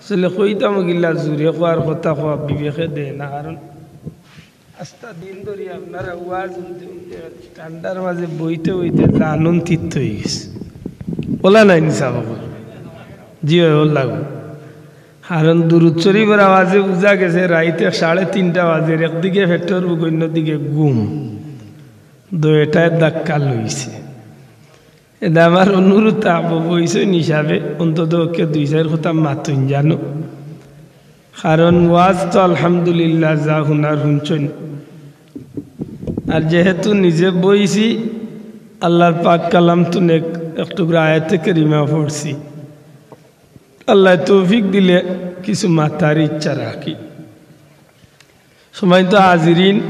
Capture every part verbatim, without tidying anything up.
আসলে কইতাম গিলা জুরে কওয়ার কথা কওয়া বিবেকে দেয় না, কারণ আস্তা দিন ধরি আপনারা ওয়াজ হুনতে হুনতে ঠান্ডার মাঝে বইতে বইতে জানুন তিত অই গেছে। ওলা নাই নি সাব অকল? জি অয়, ওলা গো। কারণ দুরুদ শরীফর আওয়াজে বুঝা গেছে রাইতে সাড়ে তিনটা বাজে, একদিকে পেটর ভুক, অন্যদিকে ঘুম, দুইটায় ধাক্কা লইছে। এটা আমার অনুরোধ, আবু বইছইন হিসাবে অন্তত ওকে দুই চাইর কথা মাতইন জানো, কারণ ওয়াজ তো আলহামদুলিল্লাহ যা হুনার হুনছইন। আর যেহেতু নিজে বইছি, আল্লাহর পাক কালাম তুনে এক-, এক টুকরা আয়াতে কারিমা পড়ছি। আল্লাহ তৌফিক দিলে কিছু মাতার ইচ্ছা রাখি। সম্মানিত হাজিরিন,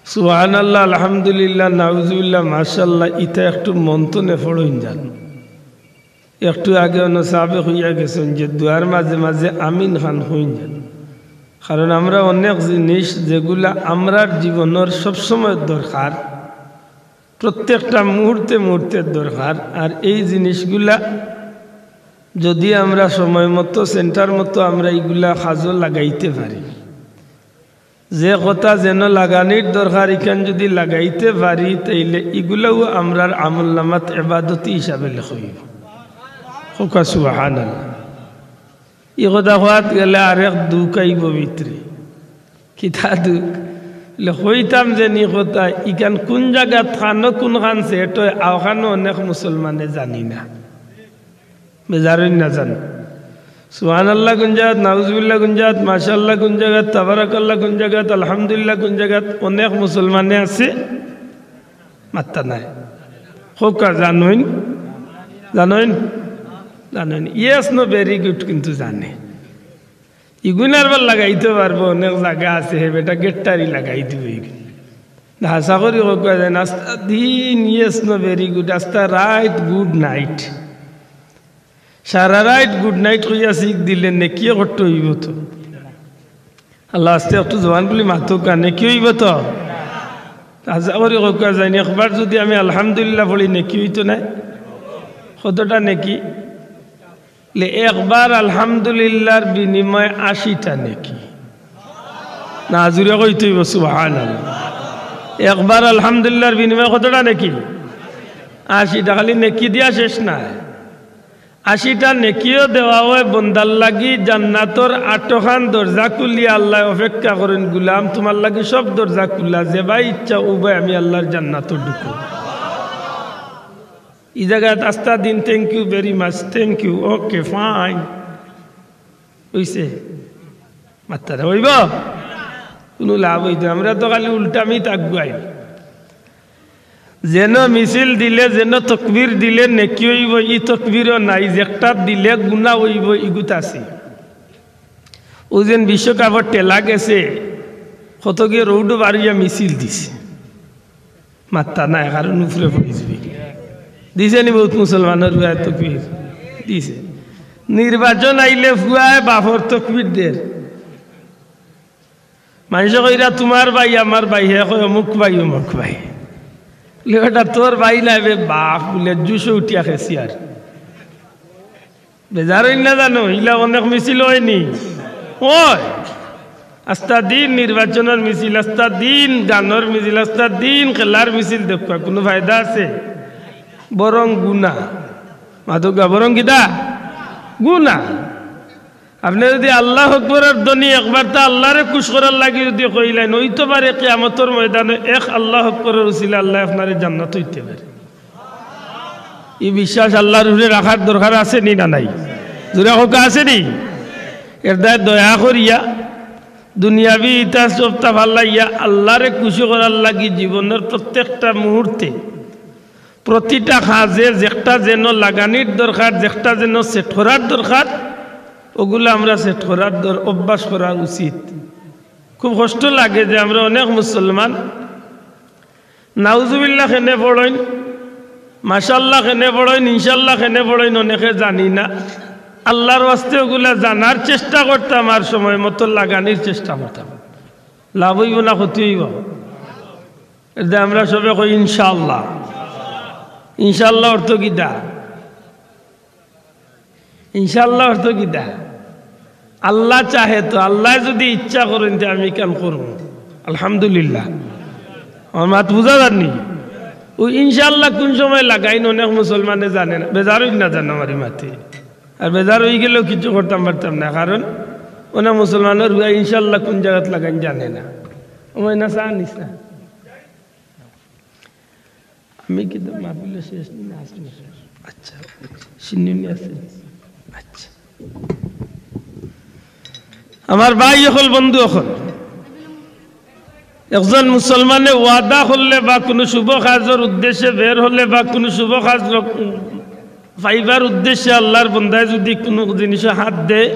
সুবহানাল্লাহ, আলহামদুলিল্লাহ, নাউজুবিল্লাহ, মাশাআল্লাহ, ইতা একটু মন থনে পড়ইন জানো। একটু আগে অন্য সাহাবে কইয়া গেছইন যে দোয়ার মাঝে মাঝে আমিন খান কইন জানো। কারণ আমরা অনেক জিনিস যেগুলা আমরার জীবনর সবসময় দরকার, প্রত্যেকটা মুহূর্তে মুহূর্তে দরকার। আর এই জিনিসগুলা যদি আমরা সময় মতো, সেন্টার মতো আমরা ইগুলা কাজো লাগাইতে পারি, যে কথা যেন লাগানির দরকার, ইখান যদি লাগাইতে পারি, তাইলে ইগুলাও আমরার আমল নামাত এবাদতি হিসাবে লেখা অইবো। কউক্কা সুবহানাল্লাহ। ই কথা কওয়াত গেলে আরেক দুখ আইবো ভিতরে। কিতা দুখ? বলে, কইতাম যে নি কথা, ইখান কুন জাগাত খানো কুনখান সেট অয়, অখানো অনেক মুসলমানে জানি না। বেজার অইন না জানো। সুবহানাল্লাহ কুন জাগাত, নাউজুবিল্লাহ কুন জাগাত, মাশাআল্লাহ কুন জাগাত, তাবারাকাল্লাহ কুন জাগাত, আলহামদুলিল্লাহ কুন জাগাত, অনেক মুসলমানে আছে, মাত্তা নাই। কউক্কা জানইন, জানইন, জানইন। Yes, no, very good কিন্তু জানে। ইগুন আরবার লাগাইতে পারবো, অনেক জাগা আছে, হে বেটা গেট্টারি লাগাই দিবো ইগুন। না, আশা করি কউক্কা যায় না, আস্তা দিন yes, no, very good, আস্তা রাইত good night। সারা রাইত good night কইয়া শিখ দিলে নেকিয়ে করতে অইবো তো। আল্লাহ আস্তে একটু জবান খুলি মাতউক্কা, নেকি অইবো তো? আশা করি কউক্কা যায় না, একবার যদি আমি আলহামদুলিল্লাহ পড়ি নেকি অইতো নায়? কতটা নেকি? লে একবার আলহামদুলিল্লাহর বিনিময়ে আশিটা নেকি। না, জুরে কইতে অইবো সুবহানাল্লাহ। একবার আলহামদুলিল্লাহর বিনিময়ে কতটা নেকি? আশিটা। খালি নেকি দিয়া শেষ নায়, আশিটা নেকিও দেওয়া অয় বন্দার লাগি। জান্নাতর আটখান দরজা খুলিয়া আল্লায় অপেক্ষা করইন, "গুলাম, তুমার লাগি সব দরজা খুলা, যেবায় ইচ্ছা অউবায় আমি আল্লাহর জান্নাতো ঢুকো।" ই জাগাত আস্তা দিন thank you very much, thank you, okay, fine। অইছে? মাত্তা অইবো? কুনু লাভ অইতো না। আমরা তো খালি উল্টা মিত আগুয়াই। যেন মিছিল দিলে যেন তকবির দিলে নেকি অইবো, ই তকবিরও নাই, যেকটা দিলে গুনা অইবো, ইগুত আছে। অউ যেন বিশ্বকাপর ঠেলা গেছে, কত গিয়ে রোডো বারইয়া মিছিল দিছে। মাত্তা নাই, কারণ উপরে পড়ি যাবে। দিছে নি বউত মুসলমানর ফুয়ায় তকবির? দিছে। নির্বাচন আইলে ফুয়ায় বাপর তকবির দের। মানষে কইরা, "তুমার ভাই, আমার ভাই", হে কয়, "অমুক ভাই, অমুক ভাই।" বলে, "বেটা, তোর ভাই নায় বে, বাপ", বলে, জুশো উঠিয়া খেছি আর। বেজার অইন না জানো, ইলা অনেক মিছিল অয় নি? অয়। আস্তা দিন নির্বাচনর মিছিল, আস্তা দিন গানর মিছিল, আস্তা দিন খেলার মিছিল, দেখবা কুনু ফায়দা আছে? বরং গুনা। মাতউক্কা, বরং কিতা? গুনা। আপনে যুদি আল্লাহু আকবরর ধ্বনি একবার তা আল্লাহরে খুশ করার লাগি যুদি কইলাইন, অইতো পারে কিয়ামতর ময়দানো এক আল্লাহু আকবরর উছিলায় আল্লায় আপনারে জান্নাত দিতে পারে। ই বিশ্বাস আল্লাহর উপরে রাখার দরকার আছে নি না নাই? জুরে কউক্কা, আছে নি? এর দায় দয়া করিয়া দুনিয়াবি ইতা সবতা ফালাইয়া আল্লাহরে খুশি করার লাগি জীবনর প্রত্যেকটা মুহূর্তে, প্রতিটা কাজে যেকটা যেন লাগানির দরকার, যেকটা যেন সেট করার দরকার, অগুলা আমরা সেট করার দর-, অভ্যাস করা উচিত। খুব কষ্ট লাগে যে আমরা অনেক মুসলমান নাউজুবিল্লাহ কেনে পড়ইন, মাশাআল্লাহ কেনে পড়ইন, ইনশাআল্লাহ কেনে পড়ইন, অনেকে জানি না। আল্লাহর ওয়াস্তে অগুলা জানার চেষ্টা করতাম আর সময় মতো লাগানির চেষ্টা করতাম। লাভ অইবো না ক্ষতি অইবো? এর দায় আমরা সবে কই ইনশাআল্লাহ। ইনশাআল্লাহ অর্থ কিতা? ইনশাআল্লাহ অর্থ কিতা? আল্লাহ চাহে তো, আল্লায় যুদি ইচ্ছা করইন তে আমি কাম করমু। আলহামদুলিল্লাহ। আমার মাত বুঝা যারনি? অউ ইনশাআল্লাহ কুন সময় লাগাইন অনেক মুসলমানে জানে না, বেজার অইন না জানো আমার ই মাতে। আর বেজার অইগেলেও কিচ্ছু করতাম পারতাম না, কারণ অনেক মুসলমানর হুয়া ইনশাআল্লাহ কুন জাগাত লাগাইন জানে না। অময় না চা নিস না। আমি কিন্তু মাহফিল শেষ নি না, আছে নি? আচ্ছা, শিন্নি নি আছে? আচ্ছা। আমার ভাই অকল, বন্ধু অকল, একজন মুসলমানে ওয়াদা করলে বা কুনু শুভ কাজর উদ্দেশ্যে বের হলে বা কুনু শুভ কাজ রক-, পাইবার উদ্দেশ্যে আল্লাহর বন্দায় যুদি কুনু জিনিসো হাত দেয়,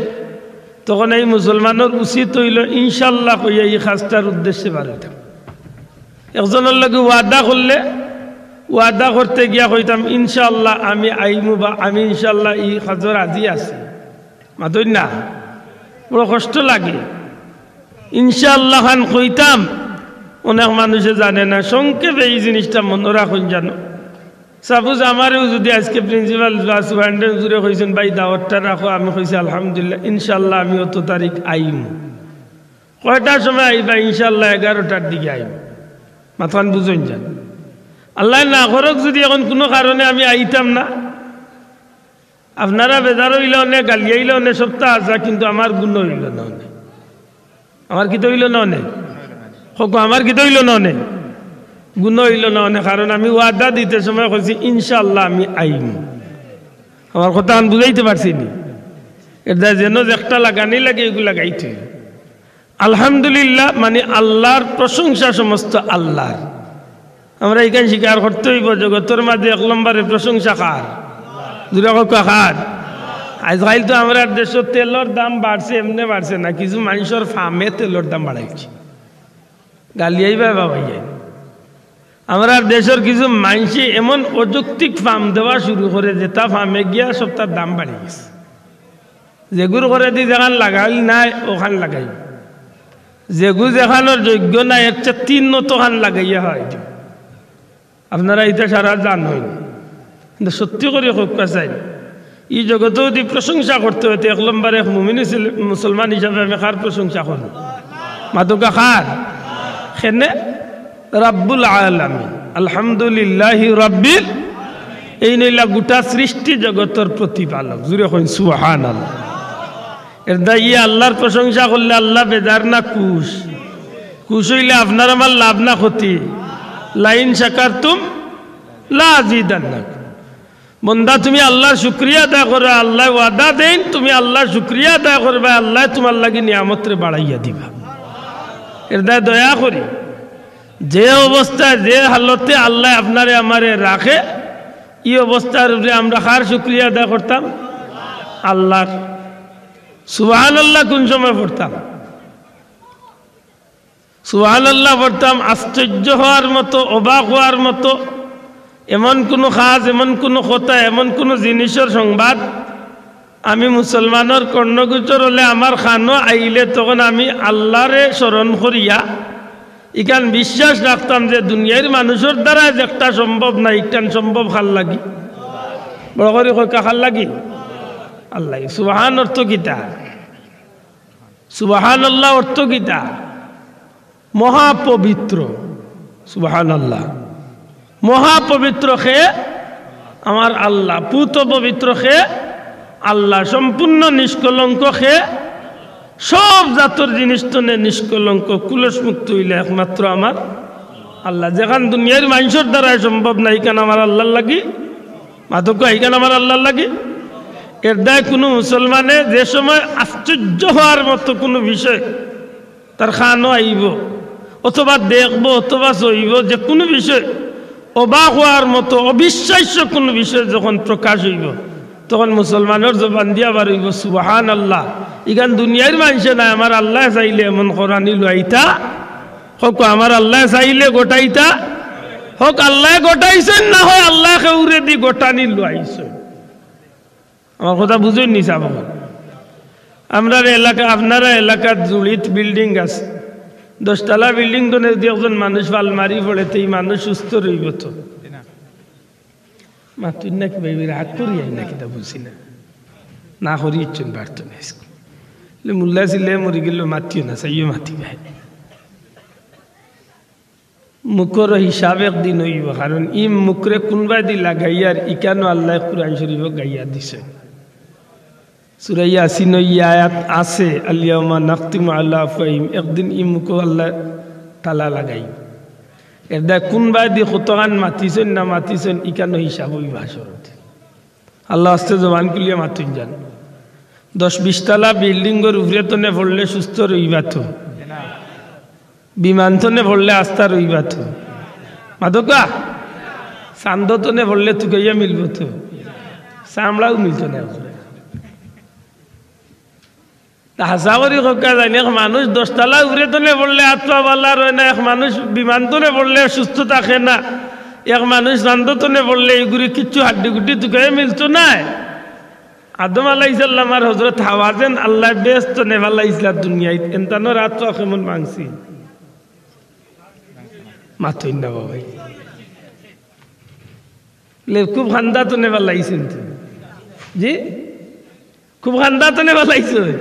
তখন এই মুসলমানর উচিত অইলো ইনশাআল্লাহ কইয়া ই কাজটার উদ্দেশ্যে বার অইতাম। একজনর লগে ওয়াদা করলে, ওয়াদা করতে গিয়া কইতাম, "ইনশাআল্লাহ আমি আইমু" বা "আমি ইনশাআল্লাহ ই কাজো রাজি আছি।" মাতইন না, বড় কষ্ট লাগে। ইনশাআল্লাহ খান কইতাম, অনেক মানুষে জানে না। সংক্ষেপে ই জিনিসটা মনো রাখইন জানো। Suppose আমারেও যুদি আইজকে principal বা superintendent হুজুরে কইছইন, "ভাই, দাওয়াতটা রাখো," আমি কইছি, "আলহামদুলিল্লাহ, ইনশাআল্লাহ আমি অত তারিখ আইমু।" কয়টার সময় আইবা? "ইনশাআল্লাহ এগারোটার দিকে আইমু।" মাতখান বুঝইন যান। আল্লায় না করউক যুদি অখন কুনু কারণে আমি আইতাম না, আপনারা বেজার অইলা অনে, গালিয়াইলা অনে, সবতা আছা, কিন্তু আমার গুনা অইলো না অনে। আমার কিতা অইলো না অনে? কউক্কা, আমার কিতা অইলো না অনে? গুনা অইলো না অনে, কারণ আমি ওয়াদা দিতে সময় কইছি, "ইনশাআল্লাহ আমি আইমু।" আমার কথাখান বুঝাইতে পারছি নি? এর দ্বারা যেন যে একটা লাগানি লাগে, এগু লাগাইতে অইবো। আলহামদুলিল্লাহ, মানে আল্লাহর প্রশংসা সমস্ত আল্লাহর। আমরা ইখান স্বীকার করতে অইবো, জগতর মাঝে এক নম্বরে প্রশংসা কার? জুরে কউক্কা, কার? আইজকাইল তো আমরার দেশো তেলর দাম বাড়ছে, এমনে বাড়ছে না, কিছু মানষর ফামে তেলর দাম বাড়াইছে। গালিয়াইবা বাবাইয়া। আমরার দেশর কিছু মানষে এমন অযৌক্তিক ফাম দেওয়া শুরু করে, যেটা ফামে গিয়া সবতার দাম বাড়ি গেছে। যেগুর করেদি যেখান লাগাইল নায়, অখান লাগাইল। যেগু যেখানর যোগ্য নায়, এর চেয়ে তিন মতো খান লাগাইয়া হয়। আপনারা ইতা সারা জানইন, কিন্তু সত্যি করি কউক্কা চাই, ই জগতো যুদি প্রশংসা করতে অয়, তে এক নম্বরে এক মুমিন হিসেবে, মুসলমান হিসাবে আমি কার প্রশংসা করমু? মাতউক্কা, কার? কেনে? রাব্বুল আলামিন। আলহামদুলিল্লাহি রাব্বিল, এইন অইলা গোটা সৃষ্টি জগতর প্রতিপালক। জুরে কইন সুবহানাল্লাহ। এর দ্বারা ই আল্লাহর প্রশংসা করলে আল্লাহ বেজার না খুশ? খুশ অইলে আপনার আমার লাভ না ক্ষতি? "লাইন শাকারতুম লাআযিদান্নাকুম।" বন্দা, তুমি আল্লাহর শুকরিয়া আদায় করো, আল্লায় ওয়াদা দেইন, তুমি আল্লাহর শুকরিয়া আদায় করবায়, আল্লায় তুমার লাগি নিয়ামতরে বাড়াইয়া দিবা। এর দ্বারা দয়া করি, যে অবস্থায়, যে হালতে আল্লায় আপনারে আমারে রাখে, ই অবস্থার উপরে আমরা কার শুকরিয়া আদায় করতাম? আল্লাহর। সুবহানাল্লাহ কুন সময় পড়তাম? সুবহানাল্লাহ পড়তাম, আশ্চর্য হওয়ার মতো, অবাক হওয়ার মতো এমন কুনু কাজ, এমন কুনু কথা, এমন কুনু জিনিসর সংবাদ আমি মুসলমানর কর্ণগোচর অইলে, আমার কানো আইলে, তখন আমি আল্লাহরে স্মরণ করিয়া ইখান বিশ্বাস রাখতাম যে দুনিয়ার মানুষর দ্বারা যেটা সম্ভব না, ইখান সম্ভব কার লাগি? বড় করি কউক্কা, কার লাগি? আল্লাহ। সুবহান অর্থ কিতা? সুবহানাল্লাহ অর্থ কিতা? মহাপবিত্র। সুবহানাল্লাহ। মহাপবিত্র কে? আমার আল্লাহ। পুত পবিত্র কে? আল্লাহ। সম্পূর্ণ নিষ্কলঙ্ক কে? সব জাতর জিনিস তনে নিষ্কলঙ্ক, কুলস মুক্ত অইলা একমাত্র আমার আল্লাহ। যেখান দুনিয়ার মানষর দ্বারায় সম্ভব না, ইখান আমার আল্লাহর লাগি। মাতউক্কা, ইখান আমার আল্লাহর লাগি। এর দ্বারা কুনু মুসলমানে যে সময় আশ্চর্য হওয়ার মতো কুনু বিষয় তার কানো আইবো, অথবা দেখবো, অথবা চইবো, যে কুনু বিষয়, অবাক হওয়ার মতো অবিশ্বাস্য কুনু বিষয় যখন প্রকাশ অইবো, তখন মুসলমানর জবান দিয়া বার অইবো, "সুবহানাল্লাহ।" ইখান দুনিয়ার মানষে নায়, আমার আল্লায় চাইলে এমন করানি লইতা। কউক্কা, আমার আল্লায় চাইলে ঘটাইতা। হক আল্লায় ঘটাইছইন, না হয় আল্লায় কেউরেদি ঘটানি লইছইন। আমার কথা বুঝইন নি সাব? আমরার এলাকা, আপনারা এলাকাত জুড়িত building আছে, দশতলা building তনে যুদি একজন মানুষ ফাল মারি পড়ে, তে ই মানুষ সুস্থ রইবো তো? মাতইন না কিবা, রাগ করি আইন না কিতা বুঝি না। না করি ইচ্ছুন পারতো না। মুল্লায় চিল্লায় মরি গেলেও মাতিও না, চাইও মাতিবায়। মুখর হিসাব একদিন অইবো, কারণ ই মুখরে কুনবায়দি লাগাইয়ার ইখানো আল্লায় কুরআন শরীফো গাইয়া দিছে। সূরা ইয়াসিনো ই আয়াত আছে, "আল ইয়াউমা নাখতিমু আলা আফওয়াহিম।" একদিন ই মুখো আল্লায় তালা লাগাইবো। এরদায় কুনবায়দি কতখান মাতিছইন না মাতিছইন, ইখানো হিসাব অইবো হাশরো। আল্লার ওয়াস্তে জবান খুলিয়া মাতইন যান। দশ বিশ তালা বিল্ডিংর উপরে তনে পড়লে সুস্থ রইবা তো? বিমান তনে পড়লে আস্তা রইবা তো? মাতউক্কা। চান্দো তনে পড়লে তুকাইয়া মিলবো তো? চামড়াও মিলতো না। তা হাছা করি কউক্কা যাইন, এক মানুষ দশ তালা উপরে তনে পড়লে আত পাও ভালা রয় না, এক মানুষ বিমান তনে পড়লে সুস্থ থাকে না, এক মানুষ চান্দো তনে পড়লে ইগুরি কিচ্ছু হাড্ডি গুড্ডি তুকাইয়া মিলতো নায়। আদম আলাইহিস সালাম আর হযরত হাওয়া যেন আল্লায় বেহেস্ত তনে ফালাইছলা দুনিয়াত, এনতানোর আত পাও কেমন ভাংছিল? মাতইন না বাবাই। লে, খুব কান্দা তনে ফালাইছইন তো। জি? খুব কান্দা তনে ফালাইছইন?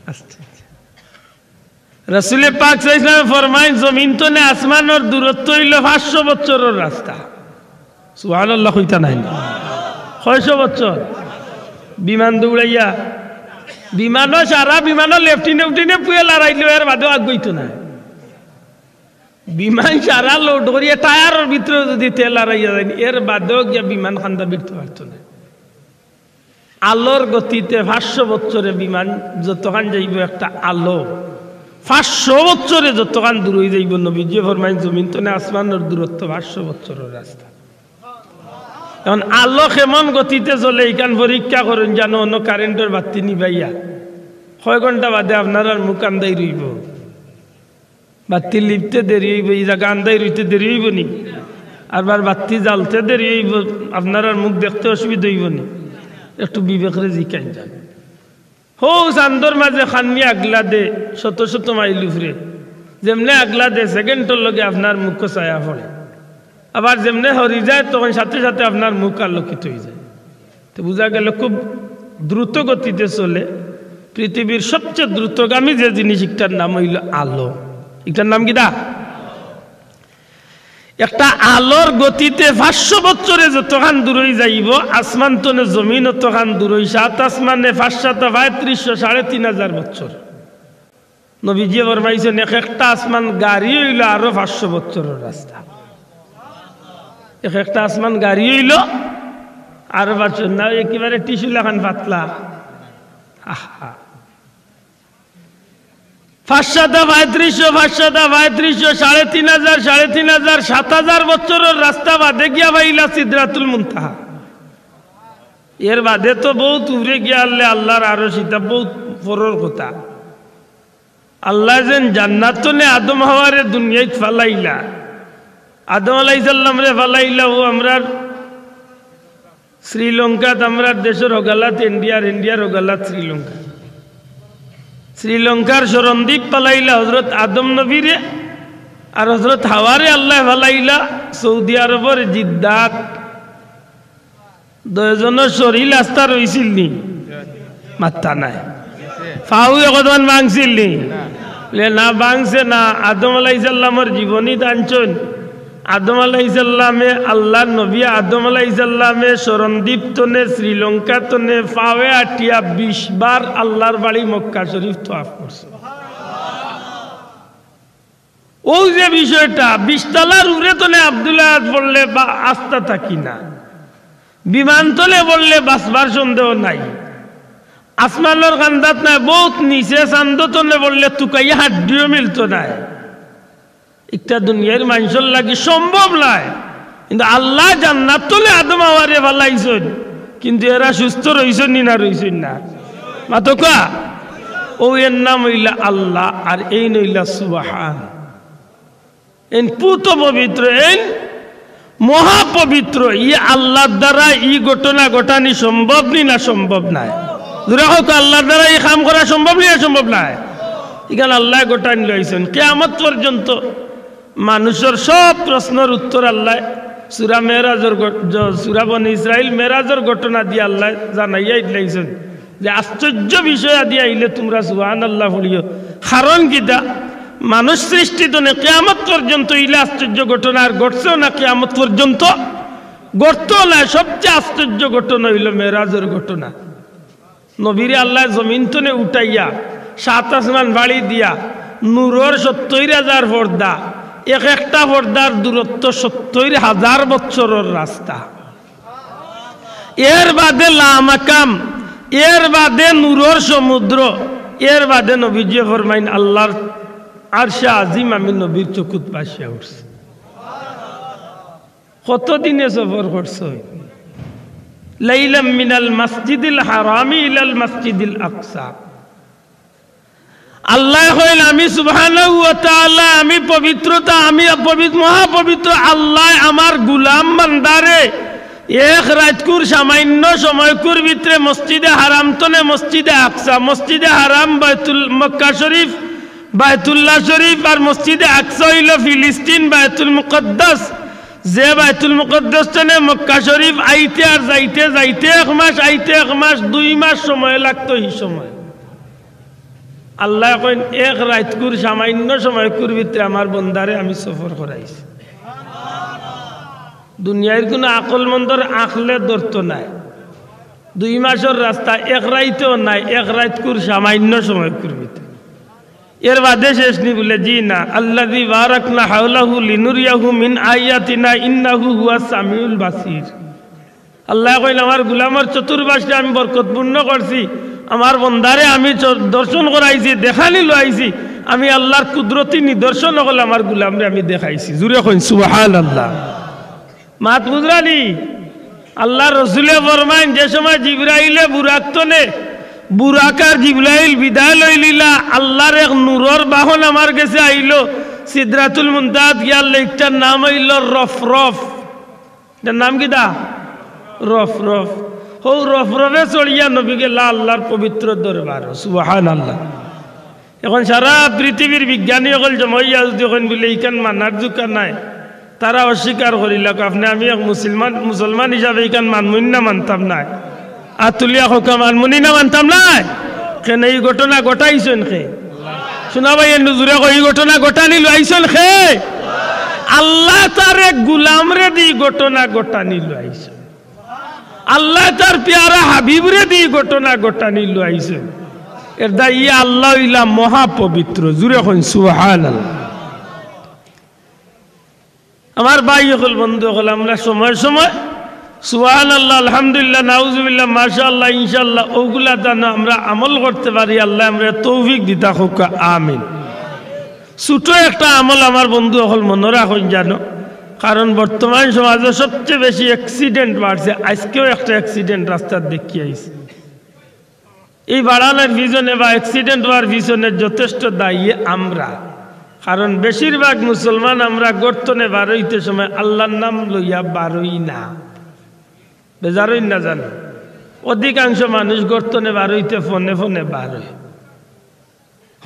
আচ্ছা, আচ্ছা। রাসূলে পাক সাল্লাল্লাহু আলাইহি ওয়াসাল্লাম ফরমাইন, "জমিন তনে আসমানর দূরত্ব অইলো পাঁচশো বছরর রাস্তা।" সুবহানাল্লাহ কইতা নায় নি? কয়শো বছর? বিমান দৌড়াইয়া, বিমানো সারা বিমানো লেফটিনে উফটিনে পুয়ে লড়াইলো, এর বাদেও আগুইতো নায়। বিমান সারা লোড করিয়া টায়ারর ভিতরে যদি তেল হারাইয়া যাইন, এর বাদেও গিয়া বিমান কান্দা ভিড়তো পারতো নায়। আলোর গতিতে পাঁচশো বছরে বিমান যতখান যাইবো একটা আলো, পাঁচশো বছরে যতখান দূরই যাইবো, নবীজিয়ে ফরমাইন, জমিন তনে আসমানর দূরত্ব পাঁচশো বছরর রাস্তা। এখন আলো কেমন গতিতে চলে, ইখান পরীক্ষা করইন, জানো, অন্য কারেন্টর বাতি নিবাইয়া কয় ঘন্টা বাদে আপনারার মুখ আন্দাই রইবো। বাতি লিপতে দেরি অইবো, ই জাগা আন্দাই রইতে দেরি অইবো নি? আরবার বাতি জ্বালতে দেরি অইবো, আপনারার মুখ দেখতে অসুবিধা অইবো নি? একটু বিবেকরে জিকাইন যান। হউ চান্দর মাঝে খাননি আগলা দে, শত শত মাইল উপরে, যেমনে আগলা দে, সেকেন্ডর লগে আপনার মুখো ছায়া পড়ে। আবার যেমনে হরি যায়, তখন সাথে সাথে আপনার মুখ আলোকিত অইযায়। তো বুঝা গেল খুব দ্রুত গতিতে চলে। পৃথিবীর সবচেয়ে দ্রুতগামী যে জিনিস, ইটার নাম অইলো আলো। ইটার নাম কিতা? একটা আলোর গতিতে পাঁচশো বছরে যতখান দূরই যাইবো, আসমান তনে জমিন অতখান দূরই, সাত আসমানে পাঁচ সাতা পঁয়ত্রিশশো, সাড়ে তিন হাজার বছর। নবীজিয়ে ফরমাইছইন, এক একটা আসমান গাড়ি অইলো আরো পাঁচশো বছরর রাস্তা। এক একটা আসমান গাড়ি অইলো আরো পাঁচশো, না একেবারে টিস্যু লাখান পাতলা। আহা। পাঁচ সাতা পঁয়ত্রিশশো, পাঁচ সাতা পঁয়ত্রিশশো, সাড়ে তিন হাজার, সাড়ে তিন হাজার, সাত হাজার বছরর রাস্তা বাদে গিয়া পাইলা সিদরাতুল মুনতাহা। এর বাদে তো বউত উপরে গিয়া আল্লে আল্লার আরশ, ইতা বউত পরর কথা। আল্লায় যেন জান্নাত তনে আদম হাওয়ারে দুনিয়াত ফালাইলা, আদম আলাইহিস সালামরে ফালাইলা, অউ আমরার শ্রীলঙ্কাত, আমরার দেশর হগালাত ইন্ডিয়ার, ইন্ডিয়ার হগালাত শ্রীলঙ্কা। শ্রীলঙ্কার সরণদ্বীপ ফালাইলা হজরত আদম নবীরে, আর হজরত হাওয়ারে আল্লায় ফালাইলা সৌদি আরবর জিদ্দাত। দুইজনর শরীর আস্তা রইছিল নি? মাত্তা নাই। ফাউ একদম ভাঙছিল নি? বলে, না ভাঙছে না। আদম আলাইহিস সালামর জীবনী আনছইন। আদম আলাইহিস সালামে, আল্লার নবী আদম আলাইহিস সালামে সরণদ্বীপ তনে, শ্রীলঙ্কা তনে ফাওয়ে আটিয়া বিশ বার আল্লার বাড়ি মক্কা শরীফ তওয়াফ করছে। অউ যে বিষয়টা, বিশ তালার উপরে তনে আব্দুল্লাহ আয়াত পড়লে বা আস্তা থাকি না, বিমান তনে পড়লে বাঁচবার সন্দেহ নাই, আসমানর কান্দাত নাই, বউত নিচে চান্দ তনে পড়লে তুকাইয়া হাড্ডিও মিলতো নায়। ইটা দুনিয়ার মানষর লাগি সম্ভব নায়, কিন্তু আল্লায় জান্নাত তনে আদম হাওয়ারে ফালাইছইন, কিন্তু এরা সুস্থ রইছইন নি না রইছইন না? মাতউক্কা। অউ এর নাম অইলা আল্লাহ, আর এইন অইলা সুবহান। এইন পুত পবিত্র, এইন মহাপবিত্র। ই আল্লার দ্বারা ই ঘটনা ঘটানি সম্ভব নি না সম্ভব নায়? জোরে কউক্কা, আল্লার দ্বারা ই কাম করা সম্ভব নি না সম্ভব নায়? ইখান আল্লায় ঘটানি লইছইন। কিয়ামত পর্যন্ত মানুষর সব প্রশ্নর উত্তর আল্লায় সূরা মেরাজর ঘট-, জ-, সূরা বনি ইসরাইল মেরাজর ঘটনা দি আল্লায় জানাইয়া দিলাইছইন। যে আশ্চর্য বিষয় আদি আইলে তুমরা সুবহানাল্লাহ পড়িও। কারণ কিতা? মানুষ সৃষ্টি তনে কিয়ামত পর্যন্ত ইলা আশ্চর্য ঘটনা আর ঘটছেও না কিয়ামত পর্যন্ত, ঘটতো না। সবচেয়ে আশ্চর্য ঘটনা অইলো মেরাজর ঘটনা। নবীরে আল্লায় জমিন তনে উঠাইয়া সাত আসমান বাড়ি দিয়া নূরর সত্তইর হাজার পর্দা, এক একটা পর্দার দূরত্ব সত্তইর হাজার বৎসরর রাস্তা। এর বাদে লামাকাম, এর বাদে নূরর সমুদ্র, এর বাদে নবীজিয়ে ফরমাইন, "আল্লাহর আরশে আজিম আমি নবীর চকুত ভাসিয়া উঠছি।" কত দিনে সফর করছইন? "লাইলাম মিনাল মসজিদিল হারামি ইলাল মসজিদিল আকসা।" আল্লায় কইন, "আমি সুবহানাহু ওয়া তাআলা, আমি পবিত্রতা, আমি পবিত্র, মহাপবিত্র আল্লায় আমার গুলাম বান্দারে এক রাইতকুর সামান্য সময়কুর ভিতরে মসজিদে হারাম তনে মসজিদে আকসা, মসজিদে হারাম বায়তুল মক্কা শরীফ, বায়তুল্লাহ শরীফ, আর মসজিদে আকসা অইলো ফিলিস্তিন বায়তুল মুকাদ্দাস, যে বায়তুল মুকাদ্দাস তনে মক্কা শরীফ আইতে আর যাইতে, যাইতে এক মাস, আইতে এক মাস, দুই মাস সময় লাগতো। হি সময় আল্লায় কইন, এক রাইতকুর সামান্য সময়কুর ভিতরে আমার বন্দারে আমি সফর করাইছি।" দুনিয়ার কুনু আকলমন্দর আকলে ধরতো নায়। দুই মাসর রাস্তা এক রাইতও নায়, এক রাইতকুর সামান্য সময়কুর ভিতরে। এর বাদে শেষ নি? বলে, "জি না, আল্লাযী বারাকনা হাওলাহু লিনুরিয়াহু মিন আয়াতিনা ইন্নাহু হুয়াস সামিউল বাসির।" আল্লায় কইন, "আমার গুলামর চতুর্পাশে আমি বরকতপূর্ণ করছি, আমার বন্দারে আমি চ-, দর্শন করাইছি, দেখানি লইছি, আমি আল্লাহর কুদরতি নিদর্শন অকল আমার গুলামরে আমি দেখাইছি।" জুরে কইন, "সুবহানাল্লাহ।" মাত বুঝরা নি? আল্লাহর রসুলে ফরমাইন, যে সময় জিব্রাইলে বুরাক তনে, বুরাক আর জিব্রাইল বিদায় লইলিলা, আল্লাহর এক নূরর বাহন আমার গেছে আইলো, সিদরাতুল মুনতাহাত গিয়া লেখটার নাম অইলো রফরফ। এটার নাম কিতা? রফরফ। হউ রফরফে চড়িয়া নবী গেলা আল্লাহর পবিত্র দরবার। সুবহানাল্লাহ। এখন সারা পৃথিবীর বিজ্ঞানী অকল জমাইয়া যদি কইন বলে, "ইখান মানার জুকা নায়", তারা অস্বীকার করিলা, "আপনে আমি এক মুসলমান, মুসলমান হিসাবে ইখান মানমুনি না মানতাম নায়?" আত তুলিয়া কউক্কা, "মানমুনি না মানতাম নায়?" কেনে ই ঘটনা ঘটাইছইন কে? শুনা ভাই, এন্ডু জুরে কই, ই ঘটনা ঘটানি লইছইন কে? আল্লায় তার এক গুলামরে দি ঘটনা ঘটানি লইছইন। আল্লায় তার পিয়ারা হাবিবরে দি ঘটনা ঘটানি লইছইন। এর দায় ই আল্লাহ অইলা মহাপবিত্র। জুরে কইন সুবহানাল্লাহ। আমার ভাই অকল, বন্ধু অকল, আমরা সময় সময় সুবহানাল্লাহ, আলহামদুলিল্লাহ, নাউজুবিল্লাহ, মাশাআল্লাহ, ইনশাআল্লাহ, অগুলা যেন আমরা আমল করতে পারি, আল্লায় আমরারে তৌফিক দিতা কউক্কা, আমিন। ছোট একটা আমল আমার বন্ধু অকল মনো রাখইন জানো, কারণ বর্তমান সমাজো সবচেয়ে বেশি accident বাড়ছে। আইজকেও একটা accident রাস্তাত দেখি আইছি। এই বাড়ানোর পিছনে বা accident অওয়ার পিছনে যথেষ্ট দায়ী আমরা। কারণ বেশিরভাগ মুসলমান আমরা ঘর তনে বারইতে সময় আল্লাহর নাম লইয়া বারই না। বেজার অইন না জানো? অধিকাংশ মানুষ ঘর তনে বারইতে ফোনে ফোনে বারয়।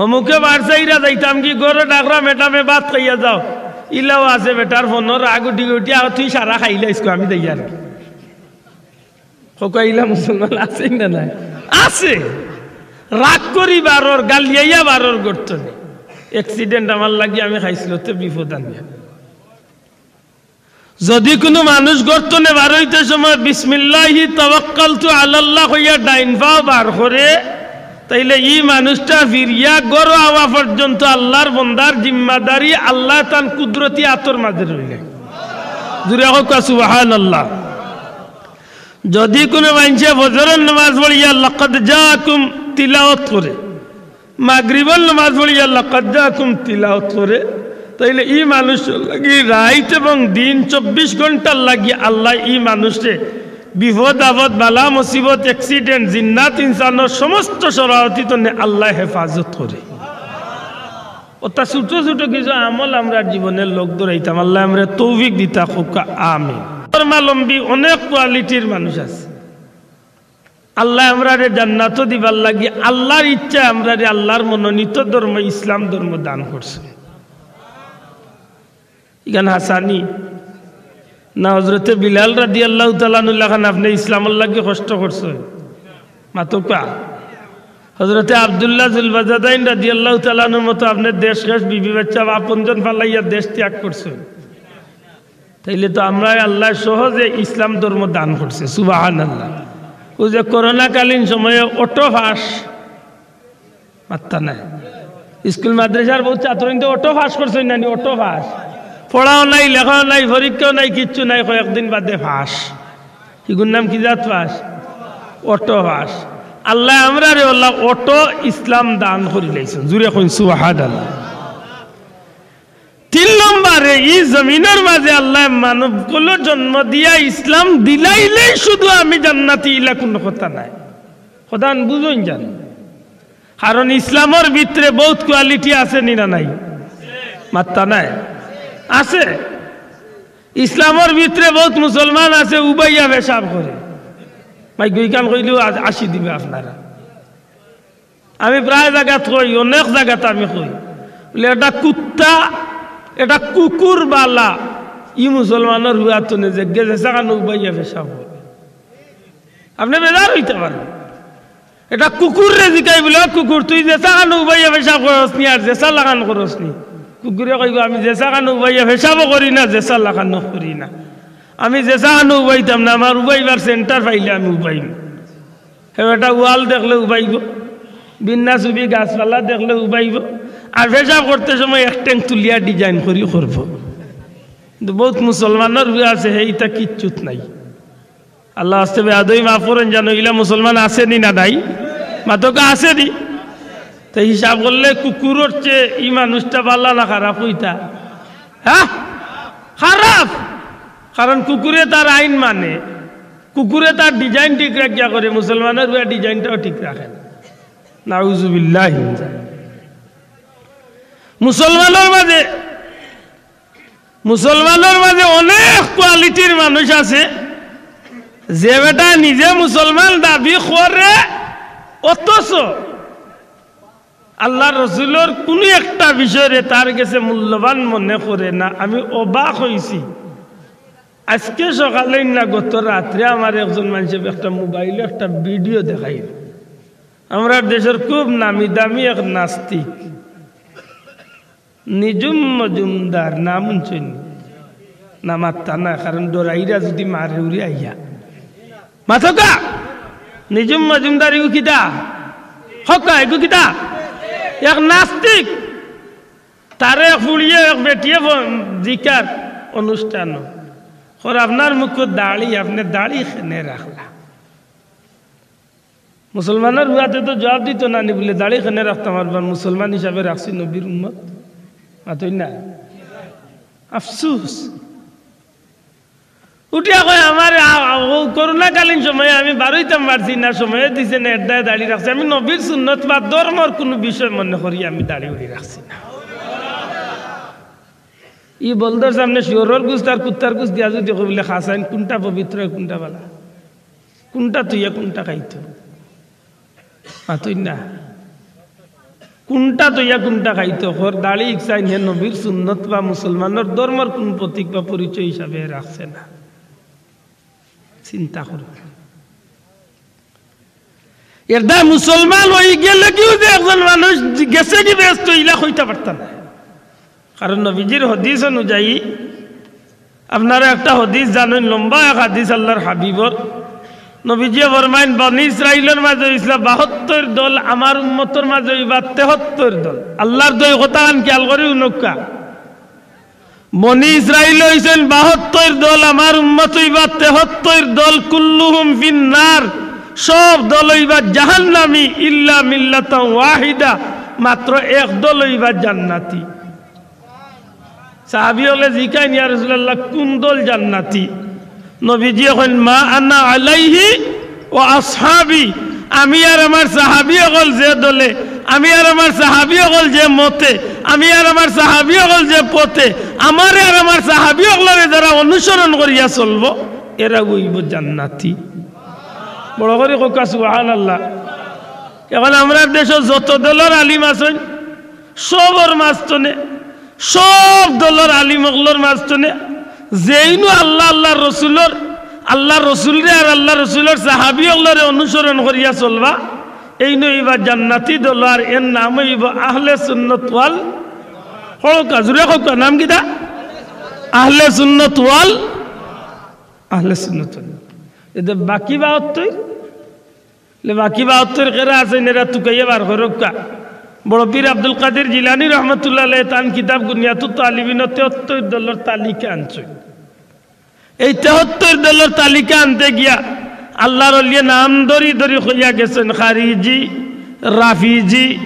হমুকে বার চাইরা যাইতাম কি, ঘরো ডাকরা, "ম্যাডামে ভাত খাইয়া যাও।" ইলাও আছে বেটার ফোনর রাগ উঠি উঠি, "আ, তুই সারা খাইলাইস কো, আমি যাইয়ার।" কউক্কা ইলা মুসলমান আছে না নাই? আছে। রাগ করি বারর, গালিয়াইয়া বারর ঘর তনে। Accident আমার লাগি, আমি খাইছিল তে বিপদ আনিয়া। যদি কুনু মানুষ ঘর তনে বারইতে সময় "বিসমিল্লাহি তাওয়াক্কালতু আলাল্লাহ" কইয়া ডাইন পাও বার করে, তাইলে ই মানুষটা ফিরিয়া ঘরো আওয়া পর্যন্ত আল্লাহর বন্দার জিম্মাদারি আল্লায় তান কুদরতি আতর মাঝে রইলে। জুরে কউক্কা সুবহানাল্লাহ। যদি কুনু মানষে ফজরর নামাজ পড়িয়া লাকাদ জাআকুম তিলাওয়াত করে, মাগরিবর নামাজ পড়িয়া লাকাদ জাআকুম তিলাওয়াত করে, তাইলে ই মানুষর লাগি রাইত এবং দিন চব্বিশ ঘন্টার লাগি আল্লায় ই মানুষরে বিপদ আপদ, বালা মুসিবত, accident, জিন্নাত ইনসানর সমস্ত শরারতি তনে আল্লায় হেফাজত করে। অতা ছোট ছোট কিছু আমল আমরার জীবনে লগ ধরাইতাম, আল্লায় আমরারে তৌফিক দিতা কউক্কা, আমিন। ধর্মাবলম্বী অনেক quality-র মানুষ আছে। আল্লায় আমরারে জান্নাতো দিবার লাগি আল্লাহর ইচ্ছায় আমরারে আল্লাহর মনোনীত ধর্ম ইসলাম ধর্ম দান করছে। ইখান হাছানি না? হজরতে বিলাল রাদিয়াল্লাহু তাআলা আনহুর লাখান আপনে ইসলামর লাগি কষ্ট করছইন। মাতউক্কা। হজরতে আব্দুল্লাহ জুলবাজাদাইন রাদিয়াল্লাহু তাআলা আনহুর মতো আপনে দেশ খেশ, বিবি বাচ্চা, আপনজন ফালাইয়া দেশ ত্যাগ করছইন। তাইলে তো আমরারে আল্লায় সহজে ইসলাম ধর্ম দান করছে, সুবহানাল্লাহ। অউ যে করোনাকালীন সময়ে অটো পাস, মাত্তা নাই। স্কুল মাদ্রাসার বউত ছাত্র কিন্তু অটো পাস করছইন না নি, অটো পাস। পড়াও নাই, লেখাও নাই, পরীক্ষাও নাই, কিচ্ছু নাই, কয়েকদিন বাদে পাস। ইগুর নাম কি জাত পাস? Auto pass. আল্লায় আমরারে আল্লাহ অটো ইসলাম দান করিলাইছইন। জুরে কইন সুবহানাল্লাহ। তিন নম্বরে, ই জমিনর মাঝে আল্লায় মানবকুলো জন্ম দিয়া ইসলাম দিলাইলেই শুধু আমি জান্নাতি, ইলা কুনু কথা নাই। কথাখান বুঝইন যান। কারণ ইসলামর ভিতরে বউত কোয়ালিটি আছে নি না নাই? মাত্তা নাই? আছে। ইসলামর ভিতরে বউত মুসলমান আছে উবাইয়া পেশাব করে। মাইগ্রো ইখান কইলেও আ-, আসি দিবা আপনারা। আমি প্রায় জাগাত কই, অনেক জাগাত আমি কই, বুলে, এটা কুত্তা, এটা কুকুর বালা, ই মুসলমানর হুয়াত নে যে গে যেছা খানো উবাইয়া পেশাব করে। আপনে বেজার অইতা পারইন। এটা কুকুররে জিকাই বুলে, "ও কুকুর, তুই যেছা খানো উবাইয়া পেশাব করস নি আর যেছা লাখান করস নি?" কুকুরে কইবো, "আমি যেছা খানো উবাইয়া পেশাবও করি না, যেছা লাখানও করি না। আমি যেছা খানো উবাইতাম না, আমার উবাইবার সেন্টার পাইলে আমি উবাইমু।" হে বেটা ওয়াল দেখলে উবাইবো, বিন্না ছবি গাছপালা দেখলে উবাইবো, আর পেশাব করতে সময় এক ঠেং তুলিয়া ডিজাইন করি করবো। কিন্তু বউত মুসলমানর হুয়া আছে, হে ইতা কিচ্ছুত নাই। আল্লাহ আস্তে বেয়াদবি মাফ করইন জানো, ইলা মুসলমান আছে নি না নাই? মাতউক্কা আছে নি? তে হিসাব করলে কুকুরর চেয়ে ই মানুষটা বালা না খারাপ অইতা? হ্যাঁ, খারাপ। কারণ কুকুরে তার আইন মানে, কুকুরে তার ডিজাইন ঠিক রাখিয়া করে, মুসলমানর হুয়া ডিজাইনটাও ঠিক রাখে না। নাউজুবিল্লাহ। মুসলমানর মাঝে, মুসলমানর মাঝে অনেক কোয়ালিটির মানুষ আছে, যে বেটা নিজে মুসলমান দাবি করে, অথচ আল্লাহর রসুলর কুনু একটা বিষয়রে তার গেছে মূল্যবান মনে করে না। আমি অবাক অইছি। আজকে সকালে না গত রাত্রে আমার একজন মানষে একটা মোবাইলো একটা ভিডিও দেখাইল। আমরার দেশর খুব নামি দামি এক নাস্তিক, নিজুম মজুমদার, নাম হুনছইন নি? না, মাত্তা না, কারণ ডরাইরা যুদি মারে উড়ি আইয়া। মাতউক্কা? নিজুম মজুমদার ইগু কিতা? হক্কা, ইগু কিতা? এক নাস্তিক। তারে এক ফুড়িয়ে, এক বেটিয়ে ফ-, জিকার অনুষ্ঠানো। কর, "আপনার মুখো দাড়ি, আপনে দাড়ি কেনে রাখলা?" মুসলমানর হুয়াতে তো জবাব দিতো না নি, বুলে, "দাড়ি কেনে রাখতাম পারবা, মুসলমান হিসাবে রাখছি, নবীর উম্মত।" মাতইন না? আফসুস। উঠিয়া কয়, "আমার আ-, আ-, অউ করোনাকালীন সময়ে আমি বারইতাম পারছি না, সময়ে দিছে না, এর দায় দাড়ি রাখছি। আমি নবীর সুন্নত বা ধর্মর কুনু বিষয় মনে করি আমি দাড়ি উড়ি রাখছি না।" ই বলদর সামনে শুয়োরর গুস্ত আর কুত্তার গুস্ত দিয়া যুদি কই বুলে, "খাসাইন কুনটা পবিত্র, কুনটা বালা?" কুনটা থইয়া কুনটা খাইতো? মাতইন না। কুনটা থইয়া কুনটা খাইতো? কর, দাড়ি ইকসাইন হে নবীর সুন্নত বা মুসলমানর ধর্মর কুন প্রতীক বা পরিচয় হিসাবে রাখছে না। চিন্তা করো। এর দায় মুসলমান অইগেলে কিউ যে একজন মানুষ গেছে কি বেহেস্তো, ইলা কইতা পারতা না। কারণ নবীজির হাদিস অনুযায়ী, আপনারা একটা হাদিস জানইন, লম্বা এক হাদিস আল্লাহর হাবিবর। নবীজিয়ে ফরমাইন, বনি ইসরাইলর মাঝে অইছলা বাহাত্তইর দল, আমার উম্মতর মাঝে অইবা তেহাত্তইর দল। আল্লাহর দই কথাখান খিয়াল করি হুনউক্কা। বনি ইসরাইল অইছইন বাহাত্তইর দল, আমার উম্মত অইবা তেহাত্তইর দল, কুল্লুহুম ফিন্নার, সব দল অইবা জাহান্নামী, ইল্লা মিল্লাতান ওয়াহিদা, মাত্র এক দল অইবা জান্নাতি। সাহাবী অকলে জিকাইন, "ইয়া রাসূলুল্লাহ, কুন দল জান্নাতি?" নবীজিয়ে কইন, "মা আনা আলাইহি ওয়া আসহাবি, আমি আর আমার সাহাবী অকল যে দলে, আমি আর আমার সাহাবী অকল যে মতে, আমি আর আমার সাহাবী অকল যে পথে, আমারে আর আমার সাহাবী অকলরে যারা অনুসরণ করিয়া চলবো, এরা অইবো জান্নাতি।" বড় করি কউক্কা সুবহানাল্লাহ। এখন আমরার দেশো যত দলর আলিম আছইন, সবর মাঝখানে, সব দলর আলিম অকলর মাঝখানে, যেইনু আল্লাহ, আল্লাহর রসুলর আল্লার রসুলরে আর আল্লার রসুলর সাহাবি অকলরে অনুসরণ করিয়া চলবা, এইন অইবা জান্নাতি দল, আর এর নাম অইবো আহলে সুন্নত ওয়াল, কউক্কা, জুরে কউক্কা, নাম কিতা? আহলে সুন্নত ওয়াল, আহলে সুন্নত ওয়াল। এতে বাকি বাহাত্তর, লে বাকি বাহাত্তর কেরা আছইন, এরা তুকাইয়া বার করউক্কা। বড় পীর আব্দুল কাদির জিলানী রহমতুল্লাহ আলাইহি তান কিতাব গুনিয়াতুত তালিবিন তেহত্তর দলর তালিকা আনছইন। এই তেহত্তর দলর তালিকা আনতে গিয়া আল্লার অলিয়ে নাম ধরি ধরি কইয়া গেছইন, খারিজি, রাফিজি,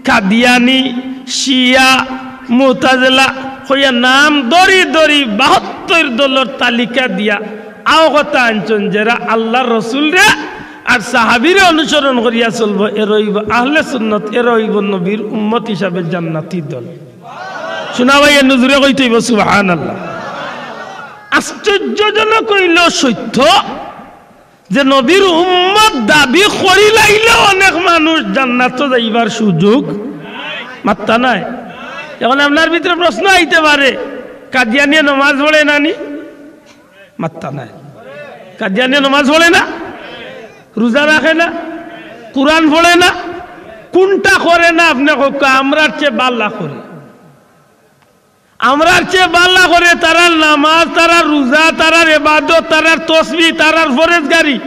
কাদিয়ানি, শিয়া, মুতাজিলা, কইয়া নাম ধরি ধরি বাহাত্তর দলর তালিকা দিয়া আও কথা আনছইন, যেরা আল্লার রসুলরে আর সাহাবিরে অনুসরণ করিয়া চলবো, এরা অইবো আহলে সুন্নত, এরা অইবো নবীর উম্মত হিসাবে জান্নাতি দল। শুনা ভাই, এ নজরে কইতে অইবো সুবহানাল্লাহ। আশ্চর্যজনক অইলো সত্য যে নবীর উম্মত দাবি করিলাইলেও অনেক মানুষ জান্নাতো যাইবার সুযোগ মাত্তা নাই। এখন আপনার ভিতরে প্রশ্ন আইতে পারে, কাদিয়ানিয়ে নমাজ পড়ে না নি? মাত্তা নাই। কাদিয়ানিয়ে নমাজ পড়ে না, রোজা রাখে না, কোরআন পড়ে না, কুনটা করে না? আপনে কউক্কা, আমরার চেয়ে বালা করে। আমরার চেয়ে বালা করে তারার নামাজ, তারার রোজা, তারার এবাদত, তারার তসবি, তারার ফরেজগারি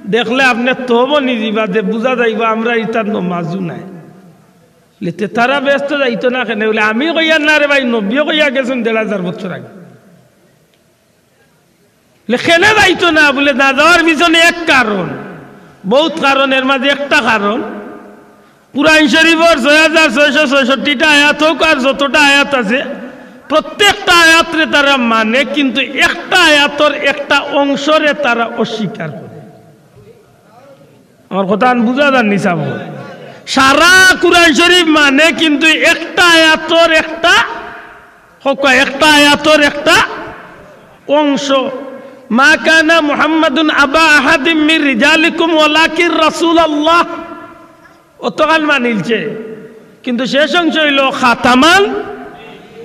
দেখলে আপনে তো বনি যিবা যে বুঝা যাইবো আমরার ইতার নমাজও নাই। লেতে তারা বেহেস্তো যাইতো না কেনে? বলে, আমি কইয়ার না রে ভাই, নবীয়ে কইয়া গেছইন দেড় হাজার বছর আগে। লে কেনে যাইতো না? বলে, না যাওয়ার পিছনে এক কারণ, বউত কারণ, এর মাঝে একটা কারণ, কুরআন শরীফর ছয় হাজার ছয়শো ছয়ষট্টিটা আয়াত অউক আর যতটা আয়াত আছে, প্রত্যেকটা আয়াতরে তারা মানে, কিন্তু একটা আয়াতর একটা অংশরে তারা অস্বীকার করে। আমার কথা আন বুঝা যার নি সাব? সারা কুরআন শরীফ মানে, কিন্তু একটা আয়াতর একটা, কউক্কা, একটা আয়াতর একটা অংশ। মা কানা মুহাম্মাদুন আবা আহাদিম মির রিজালিকুম ওয়ালাকিন রাসূলুল্লাহ। অতখান মানিলছে, কিন্তু শেষ অংশ অইলো খাতামান,